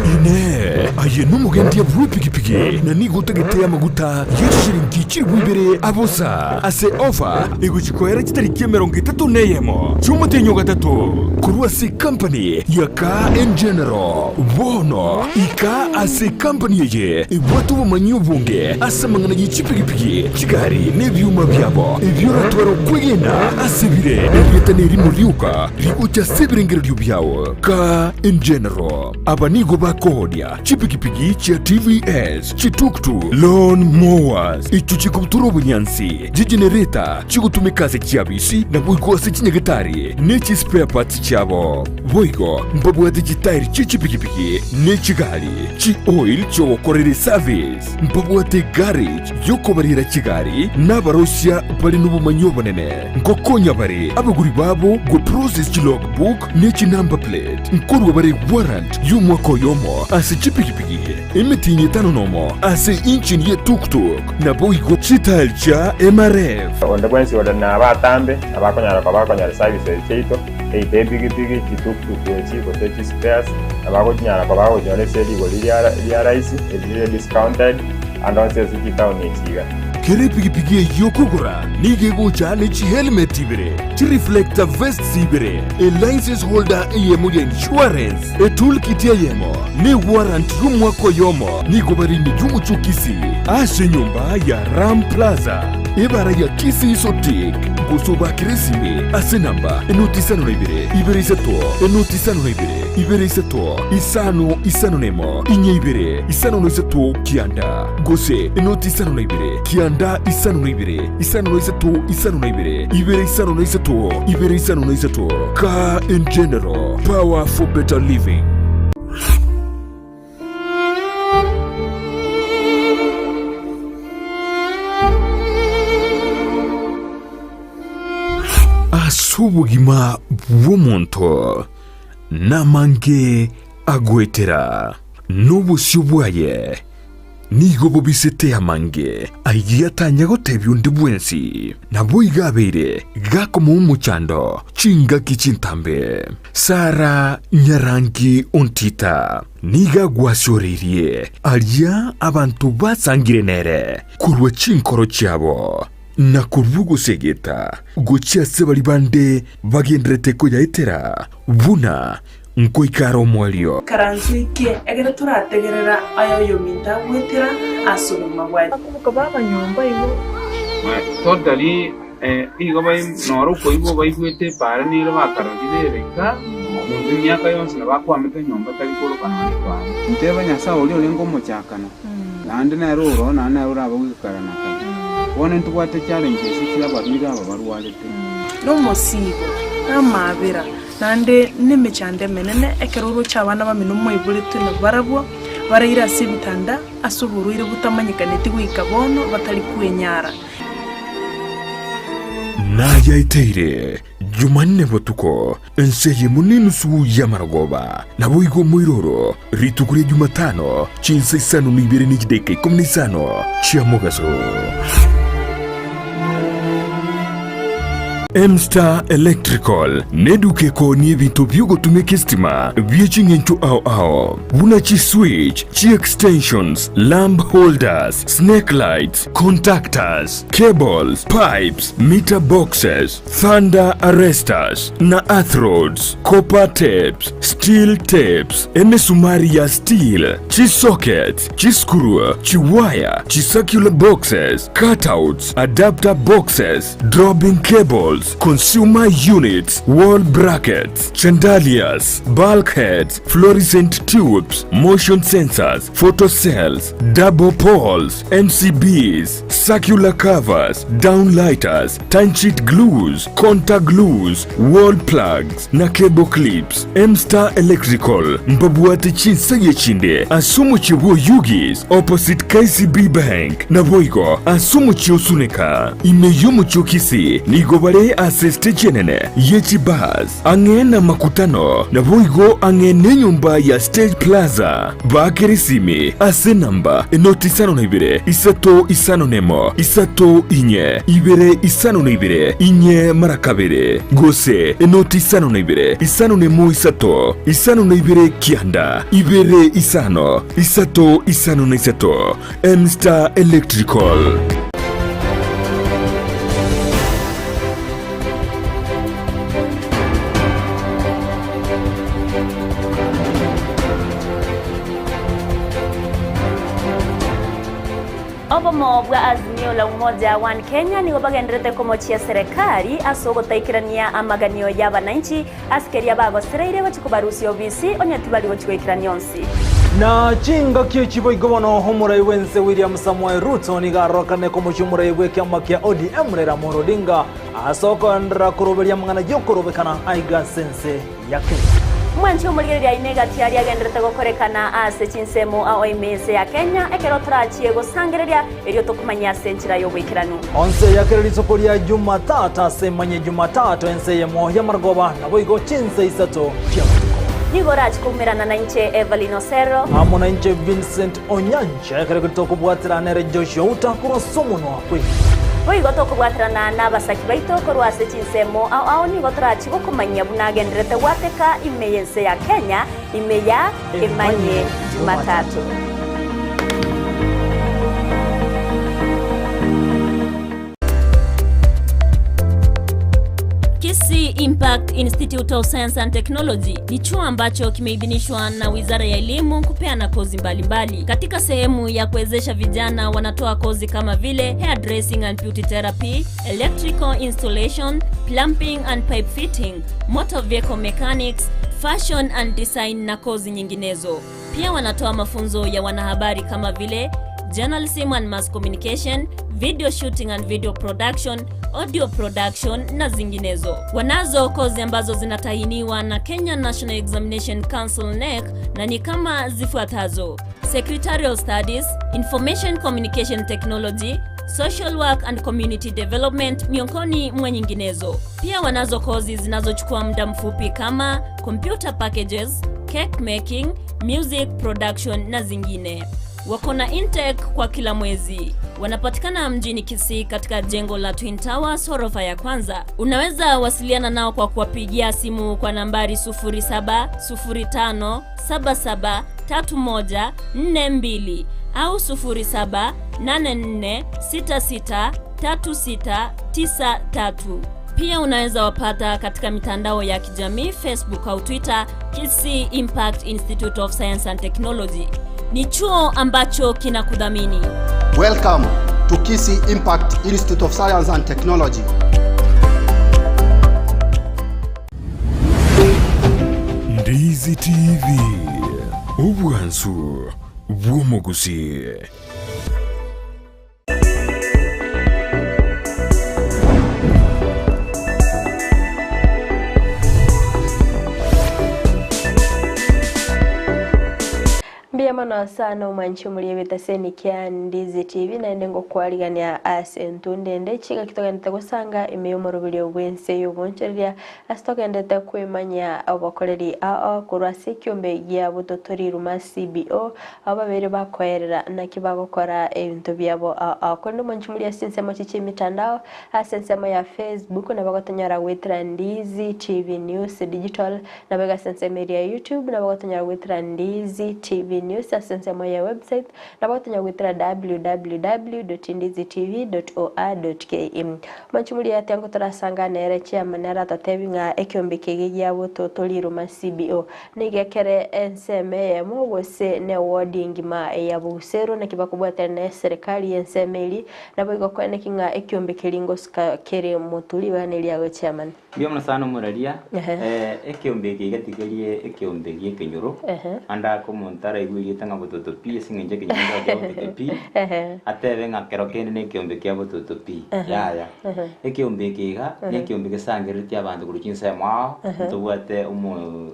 [SPEAKER 10] Inee! Aye nomogendia bw'epigipigi na nigo otagete amaguta ye chishilingi chilifu ibere abosa ase ofa egochia koera chitariki emerongo etato na eyemo chi'omotienyi o gatato korwa ase ekampani ya Car and General? Bono ika ase ekampani eye ebwate obomanyi obonge ase amang'ana ye chipigipigi, chigari na ebioma biabo, ebio oratware okwegena ase bire. Erieta nerimo rioka rigocha ase ebirengererio biao. Car and General. Aba nigo bakoonia chipigipigi chia TVS, chituktuk, lawn mowers, echio chikobutora obonyansi, chigenereta chigotumeka ase chiabisi naboigo ase chinyagetari ne chispare parts chiabo. Boigo mbabwate chitairi chie chipigipigi ne chigari, chioil chiogokorera eservice. Mbabwate egarage y'okobarera chigari na abarosia bare nobomanyi obonene. Ngokonya bare abagori babo goprocess chilogbook ne chinumber plate. Nkorua bare warrant y'omwaka oyomo ase chipigipigi, emetienyi etano nomo ase engine ye tuktuk, naboigo chitairi chia MRF.
[SPEAKER 25] Onde bwensi ore nabatambe nabakonyara koba bakonyora services chiaito, either epigipigi, chituktuk echi, gose chispares, nabagochinyara koba bagochinyora ase rigori ria rahisi, eri rire discounted, ande onsi ase chitown echi iga.
[SPEAKER 10] Kera epigipigi eyio okogora nigo egocha ne chihelmet ibere, chireflector vests ibere, elicense holder eyemo ya insurance, etoolkit eyemo, ne ewarrant y'omwaka oyomo. Nigo bare ime y'omochie o Kisii ase enyomba ya Ram Plaza, ebara ya Kisii Sotik, gose obakere esimi ase enamba enoti isano na ibere, ibere isato, enoti isano na ibere, ibere isato, isano isano na emo, inye ibere, isano na isato, kianda, gose enoti isano na ibere, kianda isano na ibere, isano na isato, isano na ibere, ibere isano na isato, ibere isano na isato. Car in General, power for better living. Ase obogima bw'omonto namange agoetera, na obosio bwaye nigo bobisete amange ayio atanya gotebia onde bwensi. Naboigo abeire gakomoa omochando chingaki chintambe. Sara nyarangi ontita nigo agwasioreirie aria abanto basangire nere korwa chinkoro chiabo, na korwa ogosegeta gochia ase baria bande bagendererete koyaetera, buna nkoika are omoerio.
[SPEAKER 19] Ikaranso eke, ekero torategerera aya oyominto agwetera ase obogima bwaye.
[SPEAKER 4] Bakoboka baba nyomba igo.
[SPEAKER 20] Totally nigo noro okoigwa baigwete epaara nere bakarorire ere iga, monto emiaka yonsi nabo akwamete nyomba tari koroka nonya epaara. Nteba Nyasae oria orenge omochakano, naende nere oroo, naende nere orabe goika kare na kare. Bono ntobwate challenges chi'abarwaire aba barwarete.
[SPEAKER 19] Nomosiibo, na amaabera, naende nemechando emenene, ekero oroche abana bamino moiboretwe nabarabwo, baraire ase ebitanda ase oborwaire botamanyekaneti goika bono, batari kwenyara.
[SPEAKER 10] Nayaeteire Jumanne botuko, ense eyemo nenusu y'amarogoba, naboigo omoiroro rituko ria Jumatano chinsa isano na ibere ne chidaeka ikomi na isano chia mogaso. M-Star Electrical neduka ekoonia ebinto bi'ogotumeka esitima bie ching'encho ao ao buna chi-switch, chi-extensions, lamp holders, snake lights, contactors, cables, pipes, meter boxes, thunder arresters na earth rods, copper tapes, steel tapes, emesumari ya steel, chisockets, chiscrew, chiwaya, chicircular boxes, cutouts, adapter boxes, dropping cables, consumer units, wall brackets, chandeliers, bulkheads, fluorescent tubes, motion sensors, photo cells, double poles, MCBs, circular covers, downlighters, timesheet glues, contact glues, wall plugs na cable clips. M-Star Electrical mbabwate chinsegi echinde ase omochie bw'Oyugis opposite KCB Bank naboigo ase omochie o Suneka. Ime y'omochie o Kisii nigo bare ase stage enene ye chibus ang'e namakutano naboigo ang'e nenyomba ya Stage Plaza. Baakere esimi ase enamba enoti 52 351 3 4 2 52 4 mara kabere, gose enoti 52 51 3 52 9 2 5 3 53. M-Star Electrical.
[SPEAKER 16] Obomo bwa Azimio la Umoja One Kenya nigo bagendererete komochia serekari ase ogotaikerania amaganio y'abananchi ase keria bagosereire gochia kobarusia obisi onye tibari gochia goikerania onsi.
[SPEAKER 17] Na chingaki echi boigo bono omorai bw'ense William Samoei Ruto nigo arorokane komochia omorai bw'ekiama kia ODM Raila Amolo Odinga ase okoenderera koroberia amang'ana y'okorobekana aiga ase ense ya Kenya.
[SPEAKER 16] Mwanche omorigereria aino egati aria agenderete gokorekana ase chinsemo ao ime ense ya Kenya, ekero torachie gosangereria erio tokomanyia ase enchera y'oboikeranu.
[SPEAKER 17] Onse ya kera rituko ria Jumatatu ase emanye Jumatatu ense eyemo y'amarogoba, naboigo chinse isato chi'amatuko.
[SPEAKER 16] Nigo orachie koumerana nainche Evelyn Osero.
[SPEAKER 17] Amo nainche Vincent Onyancha, ekero ekio tokobwaterana nere Joshua Outa korwa ase omonwa bw'ebibe.
[SPEAKER 16] Boigo tokobwaterana nabasaki baito korwa ase chinsemo ao ao nigo torachie gokomanyia buna agendererete gwateka ime y'ense ya Kenya ime ya Emanye Jumatatu. Kisii Impact Institute of Science and Technology ni chuo ambacho kimeidhinishwa na Wizara ya Elimu kupeana kozi mbalimbali mbali. Katika sehemu ya kuwezesha vijana wanatoa kozi kama vile hairdressing and beauty therapy, electrical installation, plumbing and pipe fitting, motor vehicle mechanics, fashion and design na kozi nyinginezo. Pia wanatoa mafunzo ya wanahabari kama vile journalism and mass communication, video shooting and video production, audio production na zinginezo. Wanazo kozi ambazo zinatahiniwa na Kenya National Examination Council NEC na ni kama zifuatazo: Secretarial Studies, Information Communication Technology, social work and community development miongoni mwa nyinginezo. Pia wanazo kozi zinazochukua muda mfupi kama computer packages, cake making, music production na zingine. Wako na intake kwa kila mwezi. Wanapatikana mjini Kisii katika jengo la Twin Towers ghorofa ya kwanza. Unaweza wasiliana nao kwa kuwapigia simu kwa nambari 0705773142 au 0784663693. Pia unaweza wapata katika mitandao ya kijamii Facebook au Twitter, Kisii Impact Institute of Science and Technology. Ni chuo ambacho kinakudhamini.
[SPEAKER 4] Welcome to Kisii Impact Institute of Science and Technology.
[SPEAKER 10] Ndizi TV, obwansu bw'omogusii.
[SPEAKER 1] Mbuya mono sana omwanchi omoria bw'etaseni kia Ndizi TV naende ngokwarigania ase entunda ende chingaki togendete gosanga ime y'omoroberio bw'ense y'obonchoreria ase togendete kwemanya obokoreri ao korwa ase ekiombe gia Bototori Ruma CBO abo babere bakoerera naki bagokora ebinto biabo ao ao. Korende omwanchi omoria ase ensemo chi chi'emitandao ase ensemo ya Facebook nabo gotonyora goetera Ndizi TV News Digital Nabo iga ase ensemo eria ya YouTube nabo gotonyara goetera Ndizi TV News ase ensemo ya website nabo gotonyara goetera www.ndizitv.or.ke. Omonche moria atia ngotorasanga nere chairman nere atotebi ng'a ekeombe kege gia bototo riruma CBO nigo ekere ensemo eyemo gose ne ward engima ya Bogusero naki bakobwatana ne eserekari y'ensemo eria nabo igo koeneki ng'a ekeombe keria ngosuka kere moturi iga neriago chairman.
[SPEAKER 21] Mbuya mono sana omoraria,
[SPEAKER 1] Ehe.
[SPEAKER 21] eh, ekeombe eke iga tigerie ekeombe gie ekenyoro,
[SPEAKER 1] Ehe.
[SPEAKER 21] ande ake omonto araigwe erieta ng'a bototo pi ase eng'encho ekenyoro nkero kia bototo pi,
[SPEAKER 1] Ehe.
[SPEAKER 21] atebe ng'a kero kende na ekeombe kia bototo pi,
[SPEAKER 1] Ehe.
[SPEAKER 21] yaya.
[SPEAKER 1] Ehe.
[SPEAKER 21] Ekeombe eke iga,
[SPEAKER 1] Ehe.
[SPEAKER 21] na ekeombe gesangereretie abanto korwa chinsemo ao,
[SPEAKER 1] Ehe.
[SPEAKER 21] ntobwate omo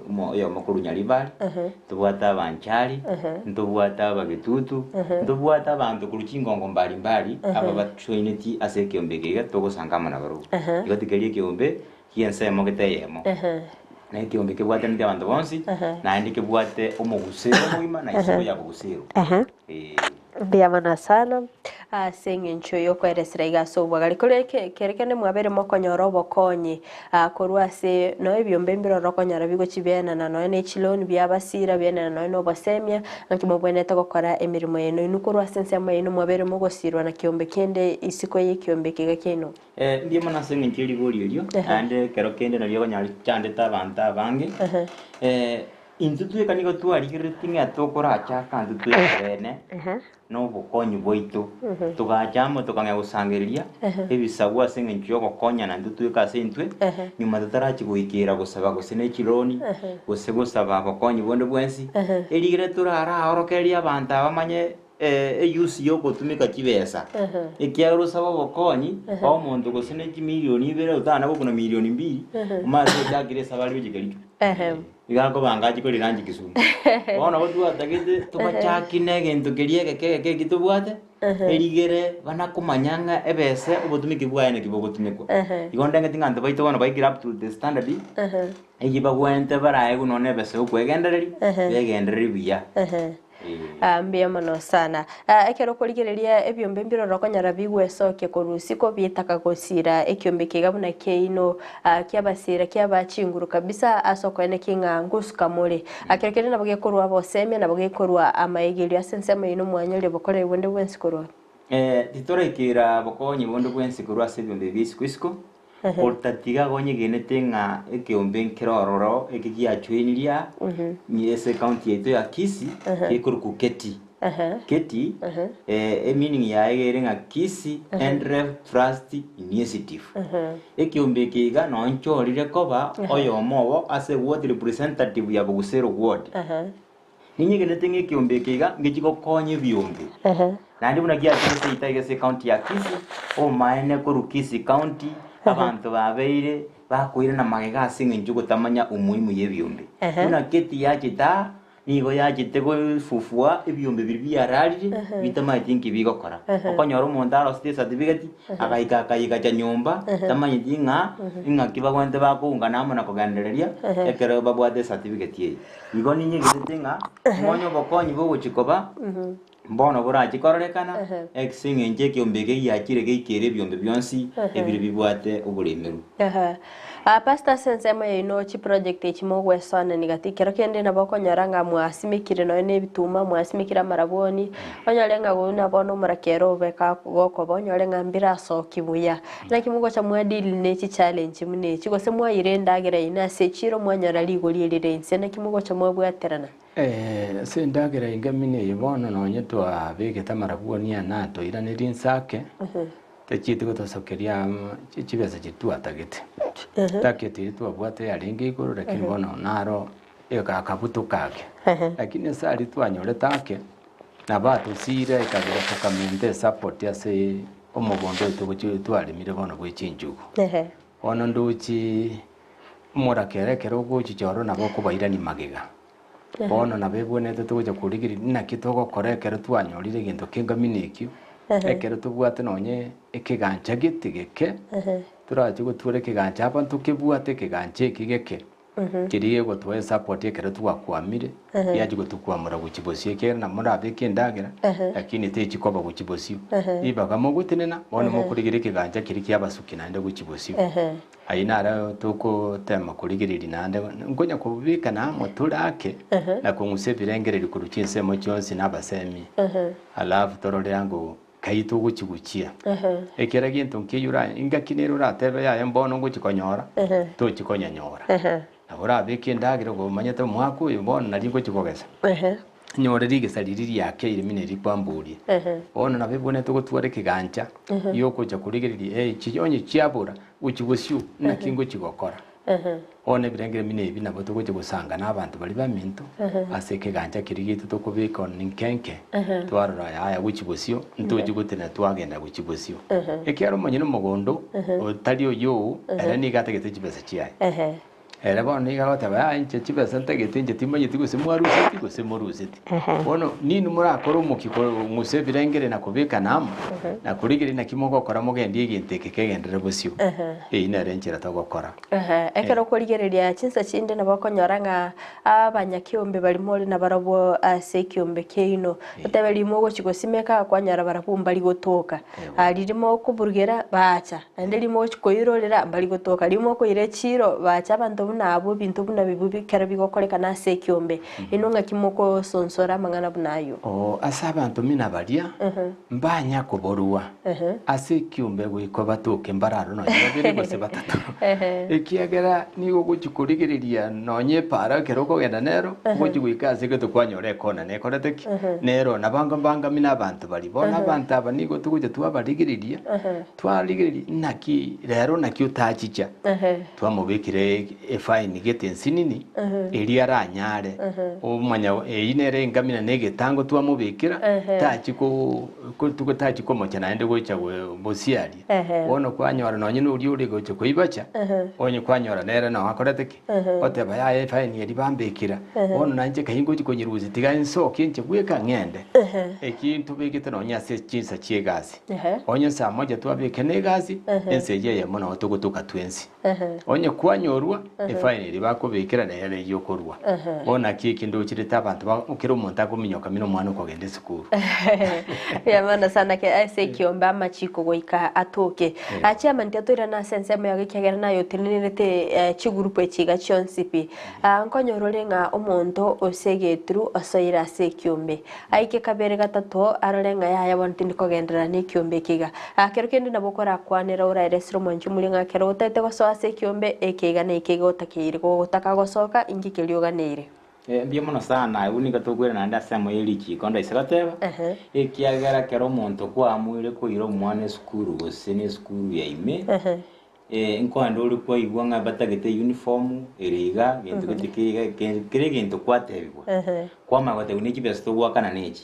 [SPEAKER 21] omo oyomo korwa Nyaribari,
[SPEAKER 1] Ehe.
[SPEAKER 21] ntobwate Abanchari,
[SPEAKER 1] Ehe.
[SPEAKER 21] ntobwate Abagetutu,
[SPEAKER 1] Ehe.
[SPEAKER 21] ntobwate abanto korwa chingongo mbari mbari,
[SPEAKER 1] Ehe.
[SPEAKER 21] aba bachoineti ase ekeombe eke iga togosanga amo nabarobwo.
[SPEAKER 1] Ehe.
[SPEAKER 21] Igo tikeria ekeombe gi'ensemo gete eyemo.
[SPEAKER 1] Ehe.
[SPEAKER 21] Na ekeombe kebwataneti abanto bonsi,
[SPEAKER 1] Ehe.
[SPEAKER 21] naende kebwate omogusero omogima na isiko
[SPEAKER 1] Ehe.
[SPEAKER 21] ya bogusero.
[SPEAKER 1] Ehe.
[SPEAKER 21] Ee.
[SPEAKER 1] Mbuya mono sana ase eng'encho y'okoeresera iga ase obwagare. Kore kere kende mwabeire mokonyora obokonyi korwa ase nonya ebiombe mbirore okonyora bigochi biaenana nonya ne chiloan biabasira biaenana nonya na obosemia naki mobwenerete gokora emeremo yaino. Inwe korwa ase ensemo yaino mwabeire mogosirwa na kiombe kende isiko y'ekiombe ekiga kiaino.
[SPEAKER 21] Mbuya mono ase eng'encho y'eribori erio, naende ekero kende nario okonyora richandete abanto abange. Intwe tweka nigo twarigereretie ng'a tokorache akanto twekerene na obokonyi bwaito, togacha amo tokang'ea gosangereria ebisabu ase eng'encho y'ogokonyana intwe tweka ase intwe, nyuma totarachia goikera gosaba gose ne chiloni, gose gosaba obokonyi bonde bwensi, erigere toraraorokererie abanto aba bamanye eyusi y'ogotumeka chibesa, ekiagera osabe obokonyi omonto gose ne chimilioni ibere otana gokuna milioni mbili, omanye gochakera esabari gochia Kericho. Iga akobanga achie korira anche Kisumu. Bono nabo twatagete tobachaki na egento keria egeke egeke eki tobwate, erigere bana komanya ng'a ebesa obotumiki bwaye naki bogotumekwa. Igo ndengeti ng'a abanto baito bono baikire up to the standard, eywo bagwenerete baraegwe nonye na ebesa ya okwegendereria, begendererie buya.
[SPEAKER 1] Ah, mbuya mono sana. Ah, ekero okorigereria ebiombe mbirore okonyora bigwesokia korwa isiko bietaka gosira ekiombe kiga buna kiaino ah, kiabasira kiaba chinguru kabisa ase okoenekia ng'a ngosuka more. Ah, kero kende nabo gekorwa obosemia nabo gekorwa amaegerio ase ensemo yaino mwanyorire bokoreri bonde bwensi korwa.
[SPEAKER 21] Eh, titoraikera bokonyi bonde bwensi korwa ase ebiombe bia isiko isiko, Otatiga gonyegenete ng'a ekeombe nkere ororo eke giachoinirie aa ase ecounty yaito ya Kisii gekorokwa Keti. Keti emeaning yaye iga ere ng'a Kisii Enref Trust Initiative. Ekeombe eke iga nonye nchorire koba oyomo obo ase ward representative ya Bogusero ward. Ninyegenete ng'a ekeombe eke iga ngechi gokonya ebiombe. Naende buna giachire seita iga ase ecounty ya Kisii, obomaene korwa Kisii county, abanto babeire bakoirana magega ase eng'encho yogotamanya umuhimu ya ebiombe. Buna Keti yachete aa, Nigo yachete gofufua ebiombe biria biararire, bitamanyeti nki bigokora. Okonyora omonto arosete ecertificate, agaika akaigacha nyomba, tamanyeti ng'a ing'aki babwenerete bakoungana amo na kogendereria, ekero babwate ecertificate eye. Igo ninyegete ng'a, monye obokonyi bogochi koba, mbono borache kororekana, ase eng'encho ekiombe eke giachire geikere ebiombe bionsi ebire bibwate oboremeru.
[SPEAKER 1] Ehe. Ah, Pastor ase ensemo yaino chiproject echi mogwesoanani gati kero kende nabo okonyora ng'a mwasimekire nonya na ebituma, mwasimekire amarabwoni, onyore ng'a buna bono omorakera obe ka gokoba onyore ng'a mbirasoki buya. Naki mogocha mwa deal ne chichallenge buna echi gose mwaira endagera yaino ase echiro mwanyora rigori erire inse naki mogocha mwabwaterana?
[SPEAKER 22] Ase endagera engamini eye bono nonye twabegete amarabwoni aya natoiranerie inse ake, tachieti gotosokeria chibesa chiria twatagete. Target eria twabwate yarenge igoro lakini bono naro akabutoka ake. Lakini ase aria twanyorete ake, nabo atosiire ekabera tokamenta esupport ase omogondo oito gochia twaremire bono bwe chinchugu. Bono ndochi Omorakera ekero ogochicha oro nabo okobairania magega. Bono nabo ebwenerete togocha korigereria naki togokora ekero twanyorire egento kengamini ekio, ekero tobwate nonye ekegancha gete geke, torache gotwara ekegancha aba ntokebwate ekegancha eke geke, keria gegotoa esupport ekero twakwamire, giachia gotokwamora gochia bosio ekiagera nabo morabeke endagera, lakini techi koba gochia bosio. Ribaga mogotenena, bono mokorigereria ekegancha keria kiabasuki naende gochia bosio. Ayio naro togotema korigereria naende, nkonya kobeka na amo tore ake, na kong'usa ebirengererio korwa chinsemo chionsi na abasemi, alafu torore ango kai togochi-gochia. Ekero gento nkeyio ora ingaki nere oratebe yaya mbono ngochi konyora, tochi konyanyora. Nabo orabeke endagera omanyete omwaka oyo bono nario ngochi kogesa. Nyore rigesa riria riakeire muna eri kwamboria. Bono nabo ebwenerete gotwara ekegancha giogocha korigereria eh chi onye chiabora gochia bosio naki ngochia gokora. Bono ebirengero buna ebi nabo togocha gosanga na abanto baria baminto ase ekegancha keria giaito tokobeka one nke nke twarora yaya gochia bosio ntochi gotenena twagenda gochia bosio. Ekiagera omonyene omogondo otari oyio oo ere nigo atagete chibesa chiaye. Ere bono nigo agoteba, Yaya inche chibesa ntagete inche timanyeti gose mwaruseti gose moruseti. Bono ninwe morakore omokia kong'usa ebirengere na kobekana amo, na korigereria naki mogokora mogendie egento eke kegenderere bosio. Eyio nere enchera togokora.
[SPEAKER 1] Ekero okorigereria chinsa chinde nabo okonyora ng'a abanyakeombe baria more nabarabwo ase ekeombe kiaino, otebe rimo ogochia gosimeka kwanyora barabwo mbari gotoka, riria mokoburugera bacha. Naende rimo ogochia koirorera mbari gotoka, rimo okoira echiiro bacha abanto buna abwo ebinto buna bibwo bikero bigokorekana ase ekiombe. Inwe ng'aki mokosonsora amang'ana buna ayio?
[SPEAKER 22] Oo, ase abanto mina baria mbanya koborua ase ekiombe goika batoke mbararwe nonya babere gose batato, ekiagera nigo ogochia korigereria nonya epaara ekero okogenda nero, ogochia goika ase egento kwanyora ekona nekorete ki? Nero nabo mbangamina abanto baria. Bono abanto aba nigo togocha twabarigereria. Twarigereria naki rero naki otachicha, twamobekire efaini gete ensinini, eria aranyare omanya eyio nere engamina na egetango twamobekera, tachi ko ko tachi komocha naende gocha gosiaria. Bono kwanyora nonye na oria ore gocha koibacha, onye kwanyora nere noo akorete ki? Oteba yaya efaini eria bambekera, bono nainche kai ngochi konyerusia tiga nsoke inche bweka ng'ende. Eki ntobegete nonye ase chinsa chi'egasi. Onye saa moja twabekana egasi, ensa eyio eyemo nabo togotoka twensi. Onye kwanyorwa, efaini eria bakobekera nere eyio okorua. Bono naki eki ndocherete abanto ba kera omonto akominyoka buna omwana okogenda esukuru.
[SPEAKER 1] Mbuya mono sana ke ase ekiombe amachiko goika atoke. Chairman tiga toirane ase ensemo yago ekiagera naye otenenerete chigroup echi iga chionsi pi. Nkonyora ore ng'a omonto ose egeturu osoire ase ekiombe. Aike kabere gatato, arore ng'a yaya bono tindi kogenderera nekiombe eke iga. Kero kende nabo okorakwanera oraeresere omwanchi omoria ng'a kero otaete gosoa ase ekiombe eke iga na eke iga otakeire, gotaka gosoka inki keria oganeire.
[SPEAKER 21] Mbuya mono sana, abwo nigo tokoirana naende ase emo ye richiiko ndaise goteba, ekiagera kera omonto kwaamuire koira omwana esukuru gose na esukuru ya ime, Nkoenda ore kwaigwa ng'a batagete uniform ere iga, gento gete kere iga, kera egento kwatebigwa, kwamanya gotebigwa ne chibesa togoakana nechi.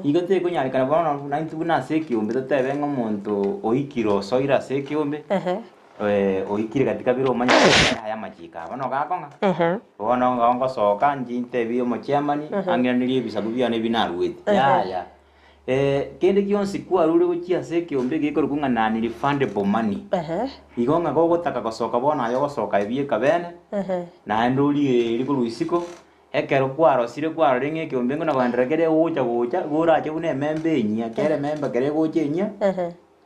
[SPEAKER 21] Igo tekonyarekana bono naintwe buna ase ekeombe totebe ng'a omonto oikire osoire ase ekeombe, Oikire katika bire omanye aya amachiko aya bono gakong'a bono igo ngosoka nchi ntebie omochairman ang'iranerie ebisaku biane ebi naruete yaya. Kende gionsi kwarure gochia ase ekeombe gekorokwa ng'a non-refundable money, igo ng'a gogotaka gosoka bono aye ogosoka ebieka bene, naende origererie korwa isiko, ekero kwarosire kwarorire ng'a ekeombe ng'o nakogenderera kere gocha gocha, igo orache buna ememba enyia, kera ememba kere egocha enyia,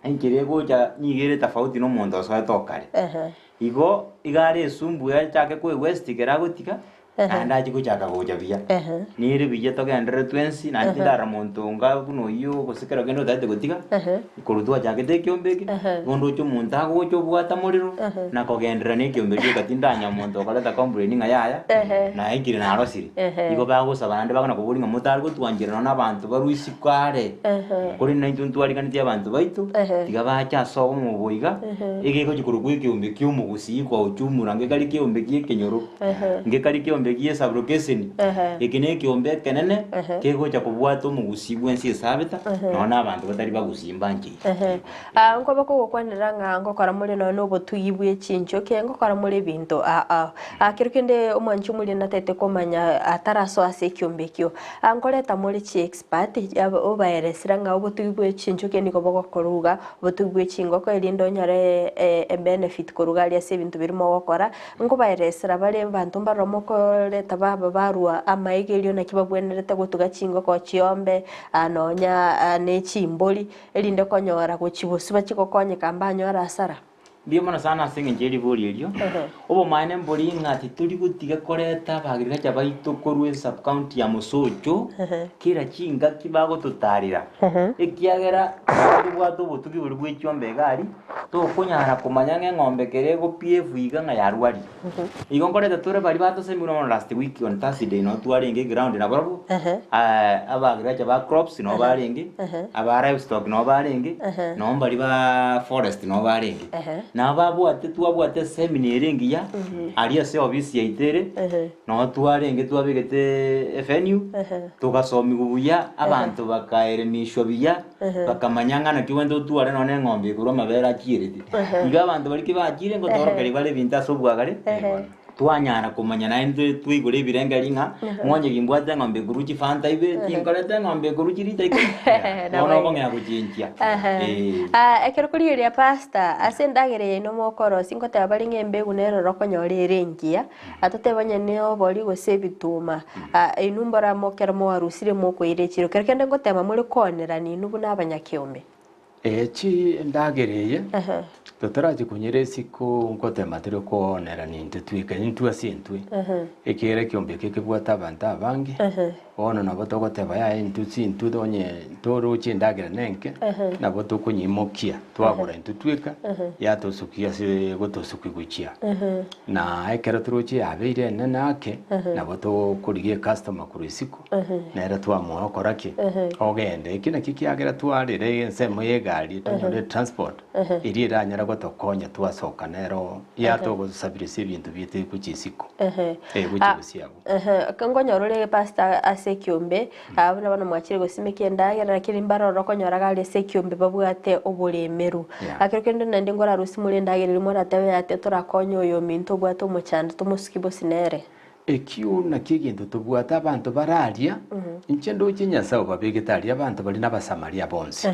[SPEAKER 21] enchera egocha nigo ere tofauti na omonto osoete okare. Igo, iga are esumbu achake koewaste ekero agotiga, naende achie gochaka gocha buya. Nere buya togenderere twensi, naende tindarora monto onga buna oyio gose kero kende otagete gotiga, korwa twachagete ekiombe eke, igo ndoche omonto agocha obwate amorero, na kogenderera na ekiombe rioka tindanyora monto okoreta complain ng'a yaya, naikire narosire. Igo bagosaba naende bakona koboria ng'a motari gotwanchera nonya na abanto barwe isiko are, korende naintwe ntwariganetie abanto baito, tiga bache ase obomo obo iga, egegochia korokwa ekeombe kia omogusii kwa ujumla, ngekari ekeombe kia ekenyoro, ngekari ekeombe kia esabrokeseni, eke na ekeombe ekenene, kegocha kobwata omogusii bwensi esabeta, nonya na abanto batari bagusii mbancheire.
[SPEAKER 1] Ah, nkoba kogokwanera ng'a ngokora more nonya na obotugi bwe chinchoke, ngokora more ebinto aa. Ah, kero kende omwanchi omoria natete komanya atarasoa ase ekiombe ekio, ah nkoreta more chiexpert obaeresera ng'a obotugi bwe chinchoke nigo bogokorwa iga, obotugi bwe chingoko erinde onyore ebenefit korwa iga aria ase ebinto biria mogokora, nkobaeresera bare abanto mbaroro mokoreta baba barwa amaegerio naki babwenerete gotuga chingoko, chiombe, nonya ne chimbori. Erinde konyora gochia bosio bachie gokonyeka mbanyore asara.
[SPEAKER 21] Mbuya mono sana ase engencho ye ribori erio. Obomaene mbori ng'a titori gotiga koreta abagrigacha baito korwa esub-county ya Mosocho kera chingaki bagototarera, ekiagera tobwate obotugi boria bwe chiombe iga aria, tokonyara komanya ng'a eng'ombe kere egopia efu iga ng'a yarwarire. Igo nkoreta tore baria batosemigwe bono last week on Thursday noo twarenge eground nabarabwo, abagrigacha ba crops noo barenge, aba livestock noo barenge, noo mbaria ba forest noo barenge. Nabo babwate twabwate eseminar ere engiya, aria ase ofisi yaito ere, noo twarenge twabegete evenue, togasomigwa buya, abanto bakaelemishwa buya. Bakamanya ng'a naki ogwente otware nonya na eng'ombe ekorwa amabere achierete. Igo abanto baria kibachire ngotorokeria bare ebinto ase obwagare, twanyara komanya naende twaigora ebirengeri ng'a ng'onye gimbwate eng'ombe ekorwa chifanta ibere, tinkoreta eng'ombe ekorwa chirita ikomi, bono okong'ea gochenchia. Eeh.
[SPEAKER 1] Ah, ekero korigereria pastor, ase endagera yaino mokorosia ngoteba bare ng'a embegu nero orokonyora ere engiya, Atotebe onye nobori gose ebituma, inwe mboramo ekero mwarusire mokoira echiro. Kero kende ngotema more koonerana inwe buna abanyakeombe.
[SPEAKER 22] Ee, chindagera eye totarachia konyera isiko ngotema tore koonerana intwe tweka intwe ase intwe, ekiagera ekeombe eke kebwate abanto abange, bono nabo togoteba yaya intwe ase intwe onye toroche endagera nenke, nabo tokonyeimokia twagora intwe tweka, yatosukia ase gotosukia gochia. Na ekero toroche yabeire enene ake, nabo tokorigia ecustomer korwa isiko, nere twamoa okora ki? Ogende. Eki nakio kiagera twarire ensemo ya egari tonyore etransport, eria eranyare gotokonya twasoka nero yatogosabirisia ebinto biaito gochia isiko, gochia gosiagwa.
[SPEAKER 1] Nkonyora ore pastor ase ekiombe, buna bono mwachire gosimeka endagera lakini mbarore okonyora iga aria ase ekiombe babwate oboremeru. Ekero kende naende nkorarusie more endagera eria moratebe ate torakonye oyo ominto obwate omochando tomosuki bosi nere.
[SPEAKER 22] Ekio nakio egento tobwate abanto bare aria, inche ndoche Nyasae obabegete aria abanto baria n'Abasamaria bonsi,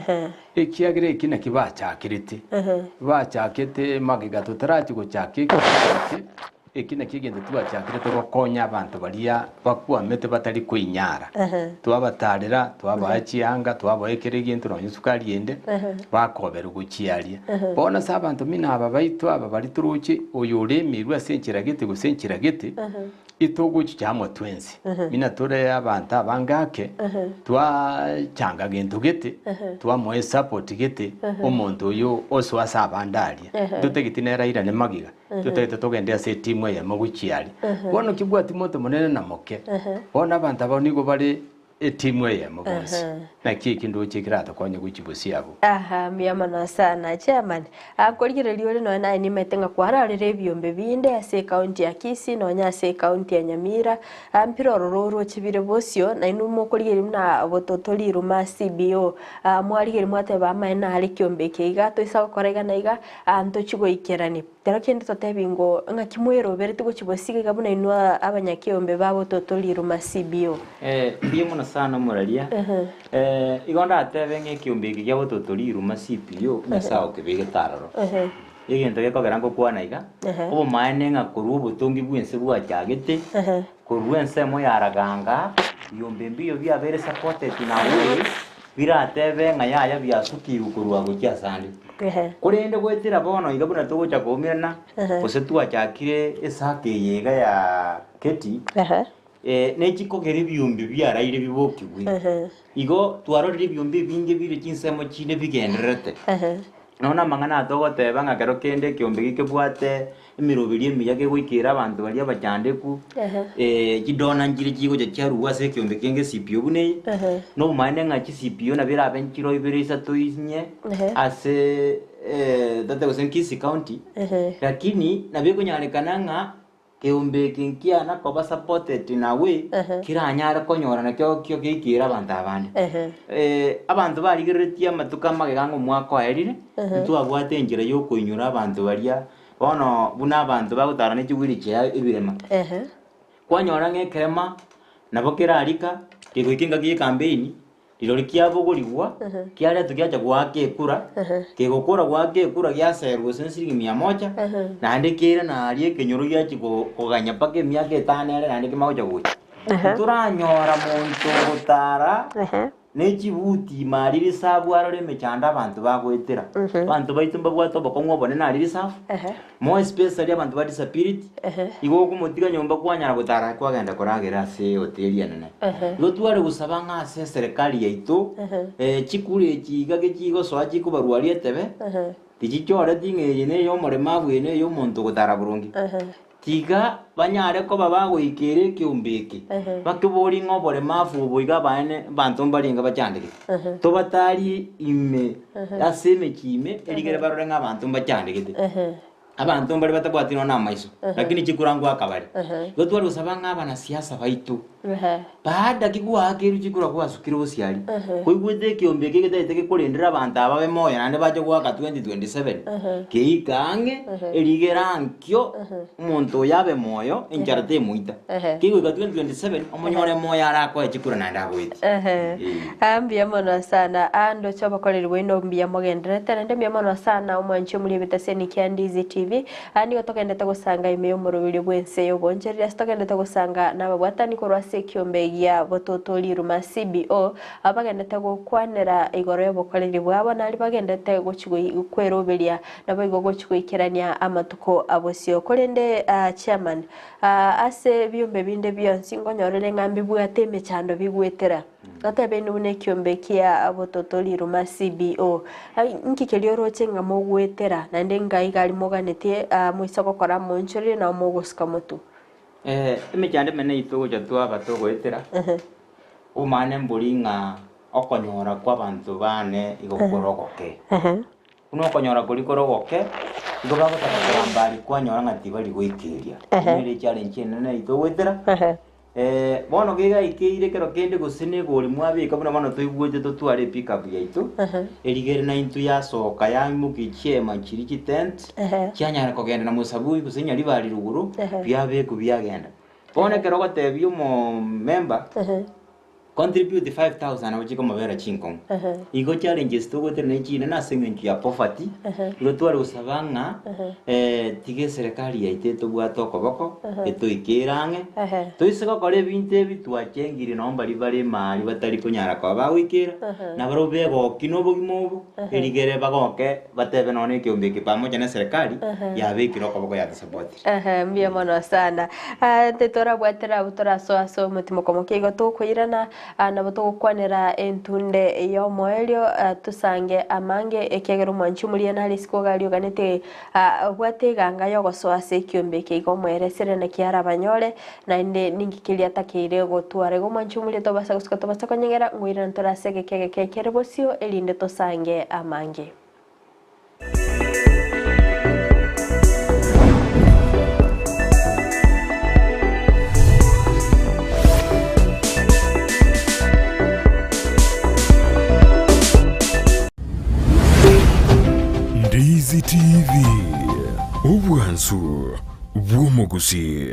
[SPEAKER 22] ekiagera eki nakio bachakerete, bachakete magega totarachia gochaka ekiombe eke, Eki nakio egento twachakire togokonya abanto baria bakwamete batari koinyara. Twabatarera, twabaa chianga, twabaa kera egento nonya esukari ende, bakoberwa gochia aria. Bono ase abanto buna aba baito aba baria toroche oyo oremirwe ase enchera gete gose enchera gete, etogochicha amo twensi. Buna tore abanto abange ake, twachanga gento gete, twamoa esupport gete, omonto oyo osoa ase abande aria. Ntotageti nere airane magega. Totagete togende ase etimu eyemo gochia aria. Bono kibwati monto monene na moke. Bono abanto aba nigo bare. Etimu eyemo bonsi.
[SPEAKER 1] Aha.
[SPEAKER 22] Naki eki ndoche keratokonye gochia bosio abwo.
[SPEAKER 1] Aha, mbuya mono sana chairman. Ah, nkorigereria ore nonya naye nimanyete ng'a kwararire ebiombe binde ase ecounty ya Kisii nonya ase ecounty ya Nyamira, ah, mpire ororo oroche bire bosio, nainwe mokorigereria buna bototo riruma CBO, ah, mwarigereria mwateba amaene nare ekiombe eke iga, toisa gokora iga na iga, ah, ntochi goikerania. Kero kende totebi ngo ng'aki mwerobereti gochia bosio iga buna inwe abanyakeombe ba bototo riruma CBO.
[SPEAKER 21] Eh, mbuya mono sana omoraria. Eh, igo ndatebe ng'a ekiombe eke gia bototo riruma CBO, Nyasae okebegete aroro. Egento gekogera ngokwana iga, obomaene ng'a korwa obotongi bw'ense bwachagete, korwa ensemo ya raganga, ebiombe mbiyo biabeire supported nawe, biratebe ng'a yaya biasukirwe korwa gochia asande. Korende goetera bono iga buna togocha koumerana, gose twachakire esaka eye iga ya Keti, ne chikogera ebiombe biaraire bibokigwe. Igo twarorire ebiombe ebinge bire chinsemo chinde bigendererete. Nonya namang'ana aya togoteba ng'a kero kende ekeombe gekebwate emeroberi emiya kegoikera abanto baria abachandeku, chidona nchire chigocha chiarugwa ase ekeombe kenge CPO buna eye, na obomaene ng'a chi CPO nabo erabe nchiro ibere isato inye ase tate gose Kisii County, lakini nabo ekonyarekana ng'a Keombe eke nkiana koba supported nawe, keranyare konyora nakio kio geikere abanto abande. Abanto barigereretie amatuko amagega ng'a omwaka oerire, ntwabwate enchera ya okoinyora abanto baria, bono buna abanto bagotara ne chiwheelchair ebirema. Kwanyora ng'a ekerema nabo kerarika, kegoika engaki ya ecampaign, Rirorio kiabogorigwa, kiaretwa giacha goaka ekura, kegokora goaka ekura giaserwa gose nsiringi mia moja, naende keirana aria ekenyoro giachia koganya mpaka emiaka etano ere naende kemanye gocha gocha. Ntoranyora monto ogotara ne chibuti ime aria risabu arore emechando abanto bagoetera. Abanto baito mbabwate obokong'u obonene aria risabu, more especially abanto ba disability, igo okomotiga nyomba kwanyara gotara kwagenda koragera ase ehoteli enene. Igo tware gosaba ng'a ase eserekari yaito, chikura echi iga gechigosoa chikobarwaria etebe, tichichoreti ng'a eye neye omoremabu eye neye omonto ogotara boronge. Tiga banyare koba bagoikera ekeombe eke, bakeborie ng'a oboremabu obo iga abaene abanto mbarenge bachandegete. Tobatarie ime ase emechie ime, erigere barore ng'a abanto mbachandegete. Abanto mbare batabwati nonya namaiso, lakini chikura ngoaka bare. Igo tware gosaba ng'a abanasiasa baito, baada ki goakerwe chikura gwasukire bosiari, koigwete ekeombe eke getagete gekorendera abanto aba babe moyo naende bache goaka 2027, keike ang'e, erigere ankio, omonto oyo abe moyo, enchara temoita. Kegoika 2027, omonyore moyo arakoe chikura naende agoetie.
[SPEAKER 1] Ah, mbuya mono sana. Ah, ndoche obokoreri bwaino mbuya mogendererete naende mbuya mono sana omwanchi omori ebitaseni kia Ndizi TV. Ah, nigo togendete gosanga ime y'omoroberio bw'ense y'obonchereri ase togendete gosanga nababwatani korwa ase ekiombe gia Bototo Riruma CBO aba bagendete gokwanera igoro y'obokoreri bwabo nari bagendete gochi kweroberia naboigo gochi goikerania amatuko abosio. Korende ah, chairman, ah, ase ebiombe binde bionsi nkonyorere ng'a mbibwate emechando bigwetera. Goteba inwe buna ekiombe kia bototo riruma CBO. Ai, nki keria oroche ng'a mogwetera, naende ng'a iga aria moganetie ah, moise gokora moonchorerie nao mogosuka motwe?
[SPEAKER 21] Emechando emenene yaito gocha twaba togoetera, omanye mbori ng'a okonyora kw'abanto bane igo kore ogoke. Buna okonyora koria kore ogoke, igo bagotaka koramba aria kwanyora ng'a tibari goikeria. Eyio nere echallenge enene yaito goetera. Bono kegaikeire ekero kende gose negori mwabeka buna bono toigwete totware epickup yaito, erigere naintwe yasoka yaimokia chiema chiria chitent, chianyara kogenda na mosabui gose nyaribari rogoro, biabekwa biagenda. Bono ekero ogotebia omomember, Contribute 5000 nabo chikomobera chinkong'u. Igo challenges togoetera ne chinene ase eng'encho ya poverty, igo tware gosaba ng'a tiga eserekari yaito etobwate okoboko, etoikere ang'e, toise gokora ebinto ebi twachengire nonye baria bare emari batari konyara koba bagoikera, nabarabwo begoki na obogima obo, erigere bagoke batebe nonye ekeombe eke pamoja na eserekari yabekire okoboko yatosapotire.
[SPEAKER 1] Ehe, mbuya mono sana. Ah, titorabwatera abwo torasoa ase omotimokomokia igo tokoirana. Nabo togokwanera entunde y'omoerio, tosange amange, ekiagera omwanchi omoria nare isiko iga arioganete obwate eganga y'ogosoa ase ekiombe eke iga omoeresere naki arabanyore, naende ninki keria atakeire gotwara. Igo omwanchi omoria tobasa gosuka tobasa konyegera, ngoirana tore ase egeka egeke ekere bosio, erinde tosange amange.
[SPEAKER 10] Ndizi TV, obwansu bw'omogusii.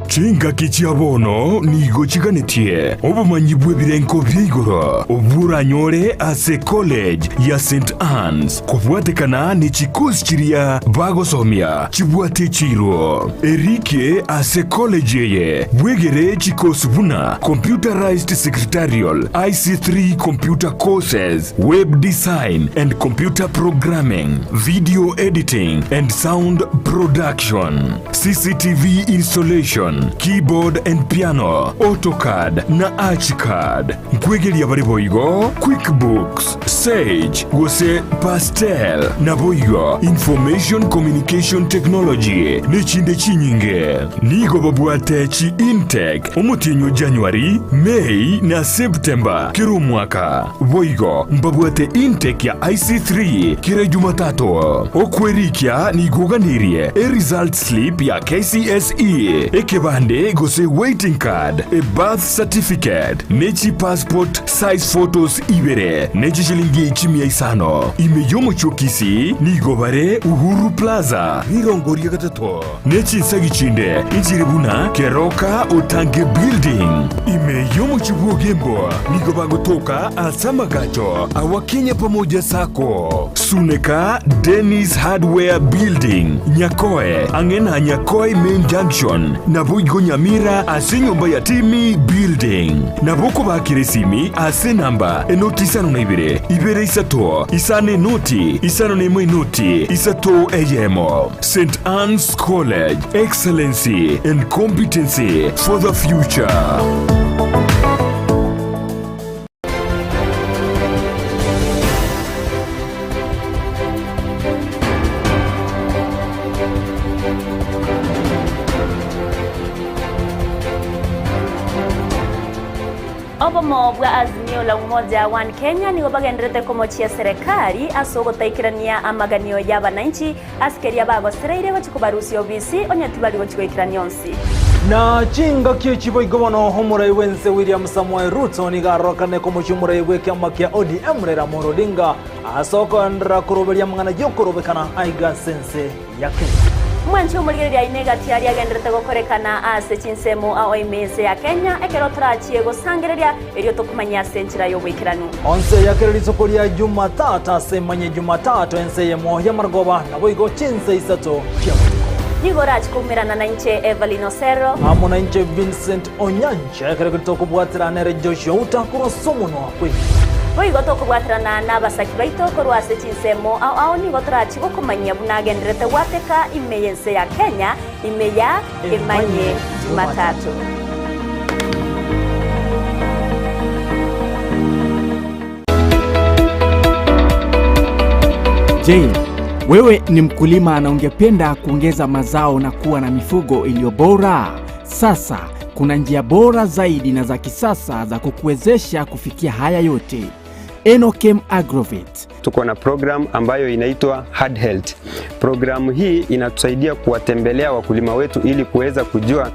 [SPEAKER 10] Chingaki chia bono nigo chiganetie obomanyi bw'ebirengo bia igoro obwo oranyore ase College ya St Anne's kobwatekana ne chikosi chiria bagosomia chibwate chiiro. Erike ase college eye bwegere chikosi buna Computerized Secretarial, IC3 Computer Courses, Web Design and Computer Programming, Video Editing and Sound Production, CCTV Installation, Keyboard and Piano, AutoCAD na Archicad. Nkwegeria bare boigo QuickBooks, Sage gose Pastel, naboigo Information Communication Technology nechinde chinyinge. Nigo babwate chi intake omotienyi o January, May na September kera omwaka. Boigo mbabwate intake ya IC3 kera Jumatatu. Okwerikia nigo oganirie e result slip ya KCSE, ekebande gose waiting card, e birth certificate, ne chi passport size photos ibere, ne chishilingi chimia isano. Ime y'omochie o Kisii nigo bare Uhuru Plaza, rirongo ria gatato. Ne chinsagi chinde inchire buna Keroka Otange Building. Ime y'omochie bw'Ogembo nigo bagotoka ase amagacho awa Kenya Pamoja Sacco, Suneka Dennis Hardware Building, Nyakoe, ang'e na Nyakoe Main Junction, naboigo Nyamira ase enyomba ya Timmy Building. Nabo okobakera esimi ase enamba enoti isano na ibere, ibere isato, isano enoti, isano na emo enoti, isato eyemo. St Anne's College, Excellency and Competency for the Future.
[SPEAKER 16] Obomo bwa Azimio la Umoja One Kenya nigo bagendererete komochia serekari ase ogotaikerania amaganio y'abananchi Ase keria bagosereire gochia kobarusia obisi, onye tibari gochia goikerania onsi.
[SPEAKER 17] Na chingaki echi boigo bono omorai bw'ense William Samoei Ruto nigo arorokane komochia omorai bw'ekiama kia ODM Raila Amolo Odinga ase okoenderera koroberia amang'ana y'okorobekana aiga ase ense ya Kenya.
[SPEAKER 16] Mwanche omorigereria aino egati aria agenderete gokorekana ase chinsemo ao ime ense ya Kenya ekero torachie gosangereria erio tokomanye ase enchera y'oboikeranu.
[SPEAKER 17] Onse ya kera rituko ria Jumatatu ase emanye Jumatatu ense eyemo y'amarogoba, naboigo chinse isato chia botuko.
[SPEAKER 16] Nigo orache koumerana nainche Evelyn Osero.
[SPEAKER 17] Amo nainche Vincent Onyancha, ekero ekio tokobwaterana nere Joshua Outa korwa ase omonwa bw'ebibe.
[SPEAKER 16] Boigo tokobwaterana nabasaki baito korwa ase chinsemo ao ao nigo torache gokomanyia buna agendererete gwateka ime y'ense ya Kenya ime ya Emanye Jumatatu.
[SPEAKER 5] Je, wewe ni mkulima na ungependa kuongeza mazao na kuwa na mifugo iliyo bora? Sasa kuna njia bora zaidi na za kisasa za kukuwezesha kufikia haya yote. Enokem Agrovet.
[SPEAKER 25] Tuko na program ambayo inaitwa Hard Health. Programu hii inatusaidia kuwatembelea wakulima wetu ili kuweza kujua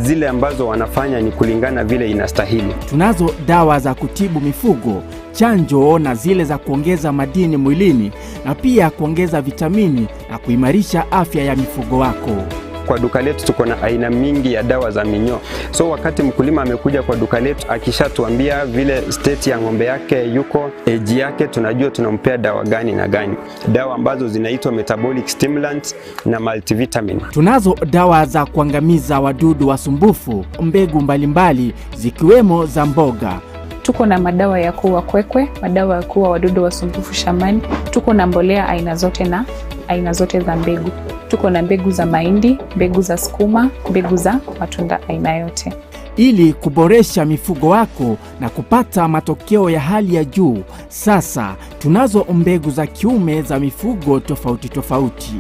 [SPEAKER 25] zile ambazo wanafanya ni kulingana vile inastahili.
[SPEAKER 5] Tunazo dawa za kutibu mifugo, chanjo na zile za kuongeza madini mwilini na pia kuongeza vitamini na kuimarisha afya ya mifugo wako.
[SPEAKER 25] Kwa duka letu tuko na aina mingi ya dawa za minyoo. So wakati mkulima amekuja kwa duka letu akishatuambia vile state ya ng'ombe yake yuko, age yake, tunajua tunampea dawa gani na gani, dawa ambazo zinaitwa metabolic stimulants na multivitamin.
[SPEAKER 5] Tunazo dawa za kuangamiza wadudu wasumbufu, mbegu mbalimbali zikiwemo za mboga.
[SPEAKER 6] Tuko na madawa ya kuua kwekwe, madawa ya kuua wadudu wasumbufu shambani. Tuko na mbolea aina zote na aina zote za mbegu. Tuko na mbegu za mahindi, mbegu za sukuma, mbegu za matunda aina yote.
[SPEAKER 5] Ili kuboresha mifugo wako na kupata matokeo ya hali ya juu, sasa tunazo mbegu za kiume za mifugo tofauti tofauti.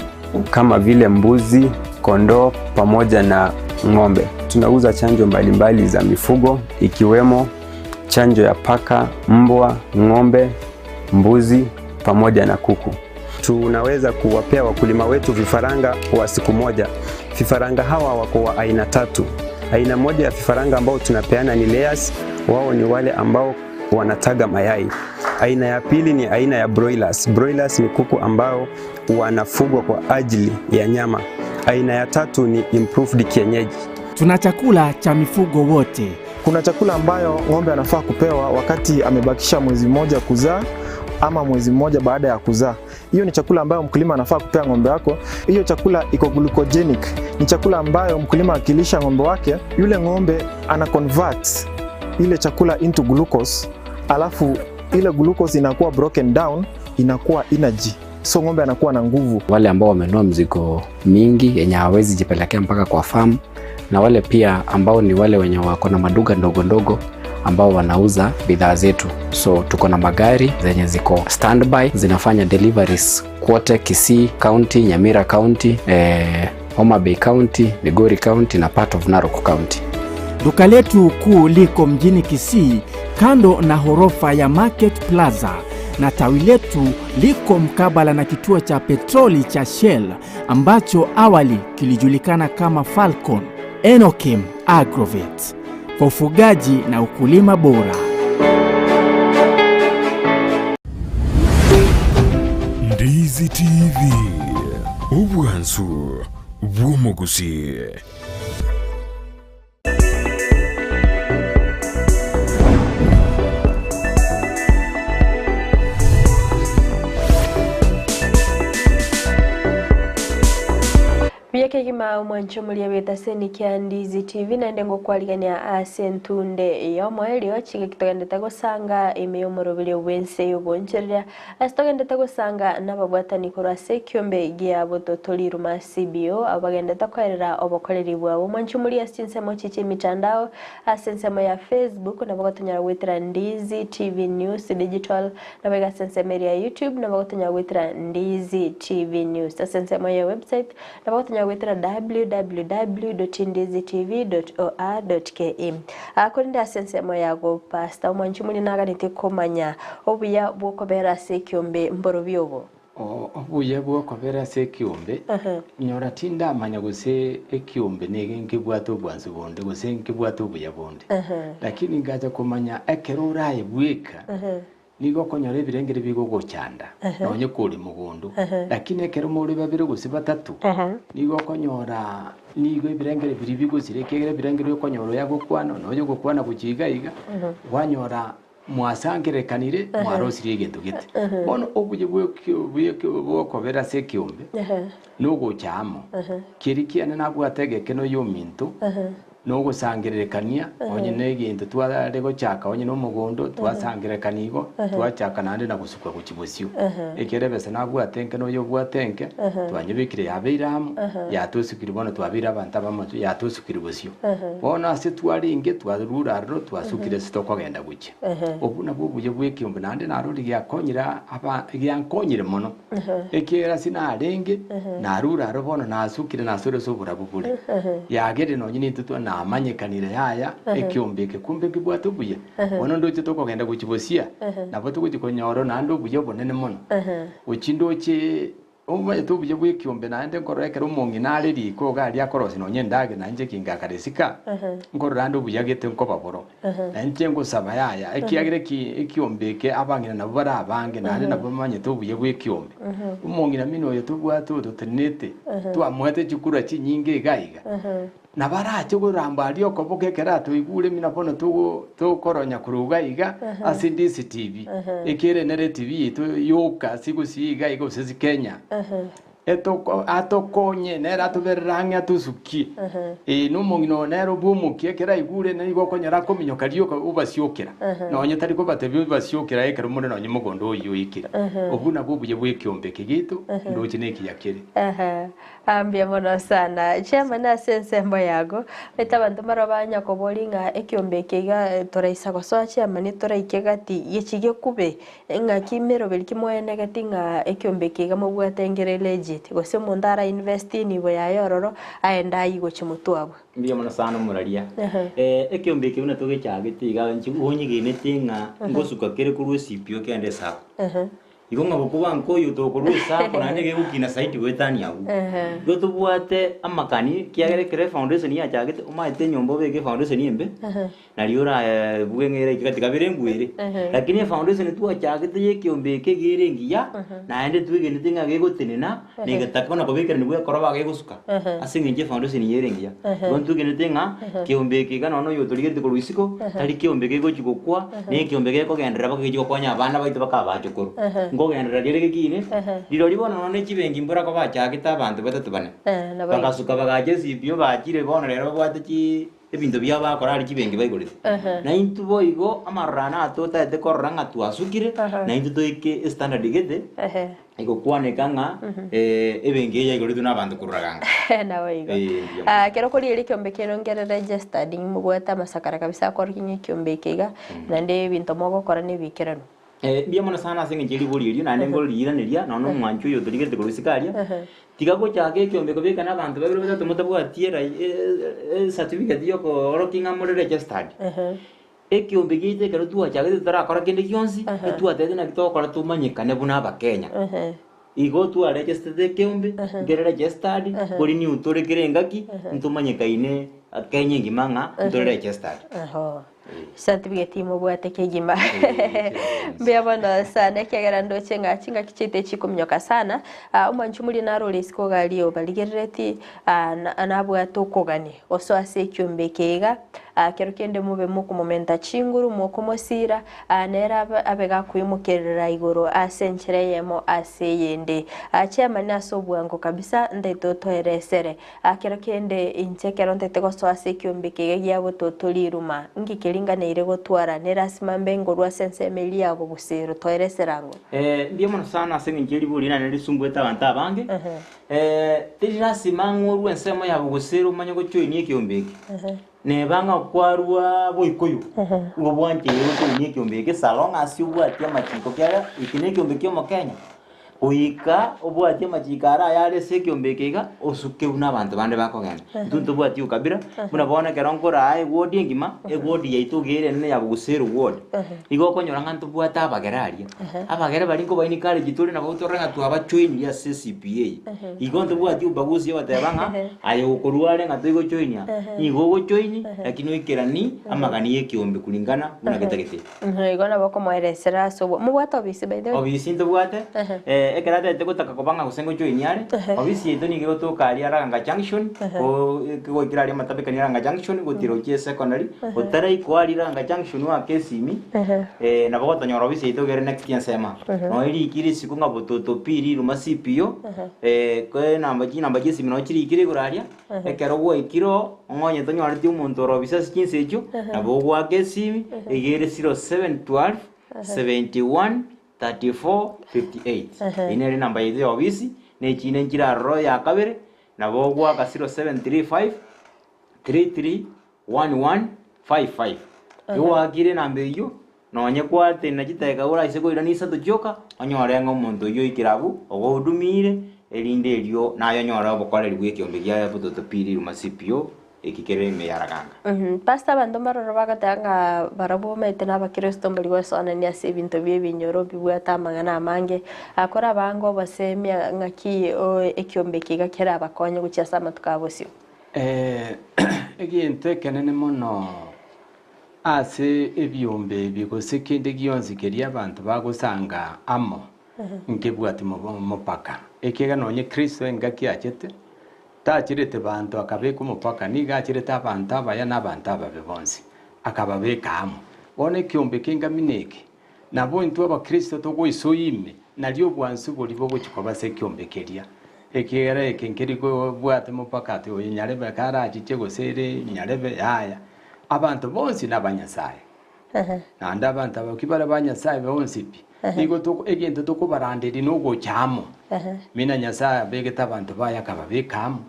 [SPEAKER 25] Kama vile mbuzi, kondoo pamoja na ng'ombe. Tunauza chanjo mbalimbali za mifugo ikiwemo chanjo ya paka, mbwa, ng'ombe, mbuzi pamoja na kuku. Tunaweza kuwapea wakulima wetu vifaranga wa siku moja. Vifaranga hawa wako wa aina tatu. Aina moja ya vifaranga ambao tunapeana ni layers, wao ni wale ambao wanataga mayai. Aina ya pili ni aina ya broilers. Broilers ni kuku ambao wanafugwa kwa ajili ya nyama. Aina ya tatu ni improved kienyeji.
[SPEAKER 5] Tuna chakula cha mifugo wote.
[SPEAKER 7] Kuna chakula ambayo ng'ombe anafaa kupewa wakati amebakisha mwezi mmoja kuzaa ama mwezi mmoja baada ya kuzaa. Hiyo ni chakula ambayo mkulima anafaa kupea ng'ombe wako. Hiyo chakula iko glucogenic, ni chakula ambayo mkulima akilisha ng'ombe wake, yule ng'ombe ana convert ile chakula into glucose, alafu ile glucose inakuwa broken down, inakuwa energy, so ng'ombe anakuwa na nguvu.
[SPEAKER 22] Wale ambao wamenunua mzigo mingi yenye hawawezi jipelekea mpaka kwa farm, na wale pia ambao ni wale wenye wako na maduka ndogo ndogo ambao wanauza bidhaa zetu. So tuko na magari zenye ziko standby zinafanya deliveries kwote Kisii County, Nyamira County, Homa Bay County, Migori County na part of Narok County.
[SPEAKER 5] Duka letu kuu liko mjini Kisii kando na horofa ya Market Plaza na tawi letu liko mkabala na kituo cha petroli cha Shell ambacho awali kilijulikana kama Falcon. Enokim Agrovet kwa ufugaji na ukulima bora.
[SPEAKER 10] Ndizi TV, obwansu bw'omugusi.
[SPEAKER 1] Buya kegima omwancho moria bw'etaseni kia Ndizi TV naende ngokwarigania ase entunde y'omoerio chingaki togendete gosanga ime y'omoroberi bw'ense y'obonchereria ase togendete gosanga n'ababwatani korwa ase ekiombe giabo totori ruma CBO abo bagendete koerera obokoreri bwabo omwancho moria ase chinsemo chiche emitandao ase ensemo ya Facebook nabo gotonyara gwetera Ndizi TV News Digital nabo iga ase ensemo eria ya YouTube nabo gotonyara gwetera Ndizi TV News ase ensemo ya website nabo gotonyara gwetera www.ndizitv.or.ke. Korende ase ensemo ya gopasta omwanchi muri naganete komanya obuya bwokobera ase ekiombe mborobi obo.
[SPEAKER 22] Obuya bwokobera ase ekiombe, nyora tindamanya gose ekiombe niga nkebwate obwansu bonde gose nkebwate obuya bonde, lakini ngacha komanya ekero oraye bweka nigo okonyora ebirengere bigogochanda nonye kore mogondo, lakini ekero more babere gose batato nigo okonyora nigo ebirengere biri bigosire ekiagera ebirengere okonyora oya gokwana noyo ogokwana gochia iga iga kwanyora mwasangerekanire mwarosirie egento gete. Bono obuya bwokobera ase ekiombe nogocha amo keri kiane nabwate egekeno ya ominto nogosangererekania onye na egento tware gochaka onye na omogondo twasangerekania igo twachaka naende na gosukwa gochia bosio. Ekere ebesa nabwate enke na oyo obwate enke twanyebekire yabeire amo yatosukire bono twabeire abanto abamo yatosukire bosio. Bono ase twarenge twarure aroro twasukire ase tokogenda gochia. Obwo nabwo obuya bwa ekiombe naende narori giakonyire aba giankonyire mono. Ekiagera ase narenge narure aro bono nasukire nasore ase oborabu bore. Yagere nonye nintwe twa namanyekanire yaya ekiombe eke kumbe nkibwate obuya. Bono ndoche tokogenda gochia bosia nabo togochia konyora naende obuya obonene mono. Gochia ndoche omanyete obuya bwa ekiombe naende nkorora ekero omong'ina are riko iga aria akorosia nonye endagera nainche kingakara esika nkorora ande obuya gete nkoba boro. Nainche ngosaba yaya ekiagera eki ekiombe eke abang'ina nabo bare abange naende nabo bamanyete obuya bwa ekiombe. Omong'ina mino oyo tobwate ototenenete twamoete chikura chinyinge iga iga nabarache koramba aria okoboka ekero atoigure mina bono togo tokoronya korwa iga iga ase Ndizi TV. Ekere nere TV yaito yoka ase gusii iga iga gose ase Kenya. Etoko, atokonye, nere atoberere ang'e atosukie. Ee, na omong'ina oyo nere obwomokia, ekero aigure nigo okonyora akominyoka rioka obasiokera. Nonye tari kobatebia obasiokera ekero more nonye mogondo oyio oikire. Obwo nabwo obuya bw'ekiombe eke giaito, ndoche nekiya kere.
[SPEAKER 1] Ah, mbuya mono sana. Chairman ase ensembo yago, omanyete abanto mbaro banya koboria ng'a ekiombe eke iga toraisa gosoa chairman toraike gati gechi gekube, Ng'aki meroberi ki mwaenegeti ng'a ekiombe eke iga mobwate nkere legit, gose omonto ara invest enibo yaye ororo aende ayie gochia motwe abwo?
[SPEAKER 21] Mbuya mono sana omoraria. Eh, ekiombe eke buna togechagete iga inche onyegenete ng'a ngosuka kere korwa esipio kende esako. Igo ng'a gokoba nkoyo tokorwa esako naende gegokina saidi goetania abwo. Igo tobwate amakani ekiagera ekero efoundation yachagete omanyete enyomba obeke efoundation embe. Nario orabuge ng'a ere gati kabere engwere. Lakini efoundation twachagete ya ekeombe eke iga ere engiya, naende twegenete ng'a gegotenena, na egetaka buna kobekerani bwa ekoroba gegosuka, ase eng'encho efoundation eye ere engiya. Igo ntwegenete ng'a, keombe eke iga nonya oyo otorigereti korwa isiko, tari keombe kegochi gokwa, na ekeombe gekogenderera mpaka gechi gokonya abana baito mpaka abachokoro. Nkogenderera riria gekine, rirorio bono nonya ne chibenki mbora kobachagete abanto batato bane, bagasuka bagacha esipio bachire bono rero babwate chii. Ebinto biabo bakora aria chibenki baigorete. Na intwe boigo amarorano aya totaete korora ng'a twasukire, na intwe toike estandard gete, egokwaneka ng'a ebenki eye yaigoretwe na abanto korwa ganga.
[SPEAKER 1] Naboigo.
[SPEAKER 21] Eh, mbuya mono.
[SPEAKER 1] Ah, ekero okorigereria ekiombe kere nkere registered mobwate amasakara kabisa akoorokia ng'a ekiombe eke iga, naende ebinto mogokora nebiikeranu.
[SPEAKER 21] Mbuya mono sana ase eng'encho ye ribori erio, naende nkoriiraneria nonya na omwancho oyo otorigerete korwa isiko aria, tiga gochaka ekiombe kobeka na abanto babere batato motabwati erai ecertificate ya okoorokia ng'a more registered. Ekiombe giaito ekero twachagete totarakora kende gionsi, etwatebete naki togokora tomanyekane buna abakenya. Igo twaregestete ekeombe, nkere registered, kori nigo tore kera engaki, ntomanyekaine Kenya engima ng'a ntore registered.
[SPEAKER 1] Certificate mobwate kegima. Mbuya mono sana ekiagera ndoche ng'a chingaki chiaito chikominyoka sana. Ah, omwanchi omoria narore isiko iga aria obarigerereti ah, na- nabwate okogania gosoa ase ekiombe eke iga ah, kero kende mobe mokomomenta chinguru mokomosira ah, nere abe abe gakoimokerera igoro ase enchera eyemo ase eyende. Ah, chairman ase obwango kabisa ntaete otoeresere Kero kende inche ekero ntete gosoa ase ekiombe eke iga gia bototo riruma, inki keringaneire gotwara? Nerasima mbe ngorwa ase ensemo eria ya bogusero, toere eserango.
[SPEAKER 21] Mbuya mono sana ase eng'encho ye ribori naende risumbuete abanto abange. Teri lasima ng'a orue ensemo ya bogusero omanye gojoinia ekiombe eke. Neba ng'a kwarua boikoyo, igo bwancheire gojoinia ekiombe eke so long as obwatie amachiko ekiagera eke na ekiombe kia omokenya. Goika obwatie amachiko aria ayare ase ekeombe eke iga, osuke buna abanto bande bakogenda. Intwe ntobwati ukabila, buna bono ekero nkoraa eward engima, eward yaito iga ere enene ya Buguseru ward, igo okonyora ng'a ntobwate abagere aria. Abagere baria nkoba encourage tore nabo torore ng'a twabajoinirie ase ecpa eye. Igo ntobwati ubaguzi ogoteba ng'a aye okorwa are ng'a toigojoinia, nigo ogojoini lakini oikerani amagani ya ekeombe kulingana buna getagete.
[SPEAKER 1] Igo nabo okomoeresera ase obwo. Mobwate obisi by the way?
[SPEAKER 21] Obisi ntobwate, ekero atagete gotaka koba ng'a gose ngojoinia are, obisi yaito nigo egotoka aria Raganga Junction, goikera aria amatabekani ya Raganga Junction, gotira gochia esecondary, otaraikwa aria Raganga Junction oake esimi, nabo ogotonyora obisi yaito iga ere next ensemo aa. Nonya erikire isiko ng'a Bototo Pili Riruma CPO, enamba chinamba chia esimi nabo chirikire igoro aria. Ekero gwaikire oo, ong'onye tonyoreti omonto ore obisa ase chinsa echio, nabo ogoaka esimi, iga ere 0712 71 34 58. Eyio nere enamba yaito ya obisi, na echinde nchire aroro ya kabere, nabo ogoaka 0735 33 11 55. Igo gwaakire enamba eyio, nonye kwatenena chidakika oraise koirana isato chioka, onyore ng'a omonto oyio oikire abwo, ogohudumiire, erinde erio naye onyore obokoreri bw'ekeombe gia Butoto Pili Ruma CPO, eki kere ime ya Raganga.
[SPEAKER 1] Pastor abanto mbaroro bagateba ng'a barabwo omanyete na abakristo mbari goesoanania ase ebinto bia ebinyoro bibwate amang'ana amange, akore abange obosemia ng'aki ekiombe eke iga kerabakonye gochia ase amatuko a bosio.
[SPEAKER 22] Egento ekenene mono ase ebiombe ebi gose kende gionsi keria abanto bagosanga amo, nkebwati omopaka. Ekiagera nonye Kristo engaki achete, tacherete banto akabeka omopaka, nigo acherete abanto abaya na abanto ababe bonsi, akababeka amo. Bono ekiombe kengamina eke, nabo intwe abakristo togoisoa ime, nario obwansu boria bogochia koba ase ekiombe keria. Ekiagera eke nkeri kobwate mopaka ati oyo nyarebe karachiche gose ere nyarebe yaya. Abanto bonsi naba Nyasaye. Naende abanto aba ki bare ba Nyasaye bonsi pi, nigo toko egento tokobaranderia nogocha amo. Mina Nyasaye abegete abanto baye akababeka amo,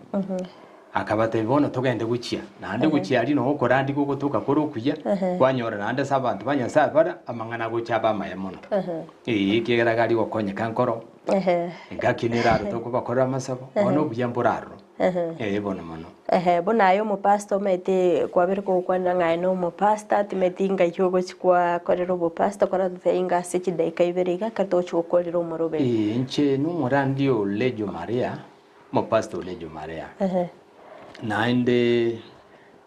[SPEAKER 22] akabatebia bono togende gochia. Naende gochia aria noo okorandia gogotoka kore okuya, kwanyora naende ase abanto ba Nyasaye bare, amang'ana agocha abe amaya mono. Ee, ekiagera iga aria gokonyeka nkoro, engaki nere aro tokobakorera amasabo, bono obuya mbore aroro. Ee bono mono.
[SPEAKER 1] Ehe, buna aye omopastor omanyete kwabere kogokwanera ng'a aye na omopastor, timanyeti ngai ogochi kwakorera obopastor koratotebie inga ase chidaika ibere iga ekero togochi gokorera omoroberi.
[SPEAKER 22] Ee, inche nomorandi o Legio Maria, omopastor o Legio Maria.
[SPEAKER 1] Ehe.
[SPEAKER 22] Naende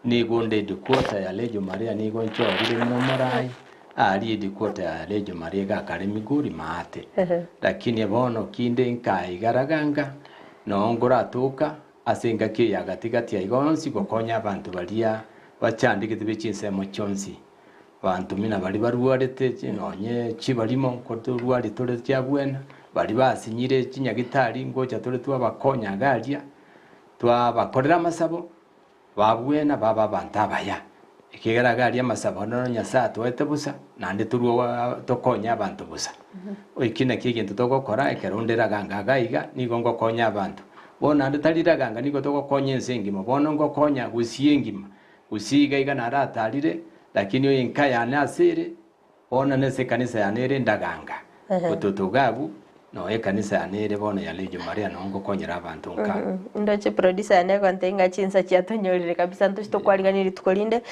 [SPEAKER 22] nigo nde headquarter ya Legio Maria nigo nchorire buna omorai, aria headquarter ya Legio Maria iga akare Migori maate.
[SPEAKER 1] Ehe.
[SPEAKER 22] Lakini bono kinde nkaigaraga Noo nkoratoka ase engaki eye ya gati-gati aiga onsi gokonya abanto baria bachandegete be chinsemo chionsi, abanto buna baria barwarete nonye chibarimo nkotorwaria tore chiabwena, baria basinyire chinyagitari ngocha tore twabakonya iga aria, twabakorera amasabo. Babwena babe abanto abaya, ekiagera iga aria amasabo naro Nyasae atoete bosa, naende torue tokonye abanto bosa. Eki nakio egento togokora ekero onde raganga iga iga, nigo ngokonya abanto. Bono naende tari raganga nigo togokonya ense engima, bono ngokonya gusii engima, gusii iga iga naratarire, lakini oyo enka yane ase ere, Bono nase ekanisa yane ere ndaganga, gototo iga abwo, noyo ekanisa yane ere bono ya Legio Maria noo ngokonyera abanto nka.
[SPEAKER 1] Ndoche producer yane egontebia ng'a chinsa chiatonyorire kabisa ntochi tokwarigania rituko rinde,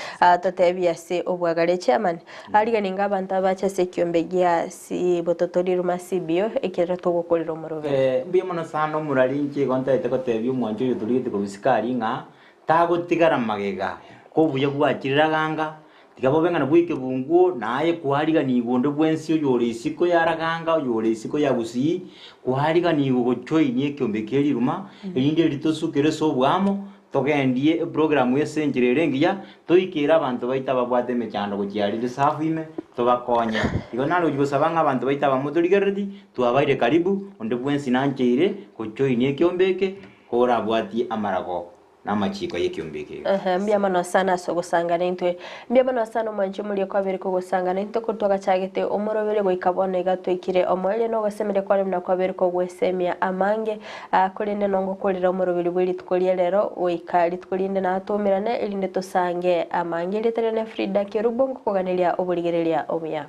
[SPEAKER 1] totebie ase obwagare. Chairman, ariganie ng'a abanto abache ase ekiombe gia bototo riruma CBO ekero togokorera omoroberi.
[SPEAKER 21] Mbuya mono sana omorari inche igo ntaete gotebia omwancho oyo otorigete korwa isiko aria ng'a tagotigara magega, ko obuya bwachire raganga, Tiga bobe ng'a nabwo ekebunguo, na aye kwariganigwe onde bwensi oyore isiko ya Raganga, oyore isiko ya Gusii, kwariganigwe gochoinia ekeombe kie riruma, erinde eri tosukere ase oboamo, togendie eprogramu ase enchera ere engiya, toikere abanto baito ababwate emechando gochia aria risafu ime, tobakonye. Igo nare gochia gosaba ng'a abanto baito aba motorigerereti, twabaire karibu, onde bwensi nancheire gochoinia ekeombe eke, korabwatie amarago. Namachiko y'ekiombe eke iga.
[SPEAKER 1] Ehe, mbuya mono sana ase ogosangana intwe. Mbuya mono sana omwanchi omoria kwabere kogosangana intwe korwa twagachagete omorobere goika bono iga twaikire omoerio na ogosemeria kwane buna kwabere kogwesemia amange. Ah, korende nongokorera omoroberi bwe rituko ria rero goika rituko rinde natwomerane erinde tosange amange. Erieta riane Frida Kerubo ngokoganeria oborigereria obuya.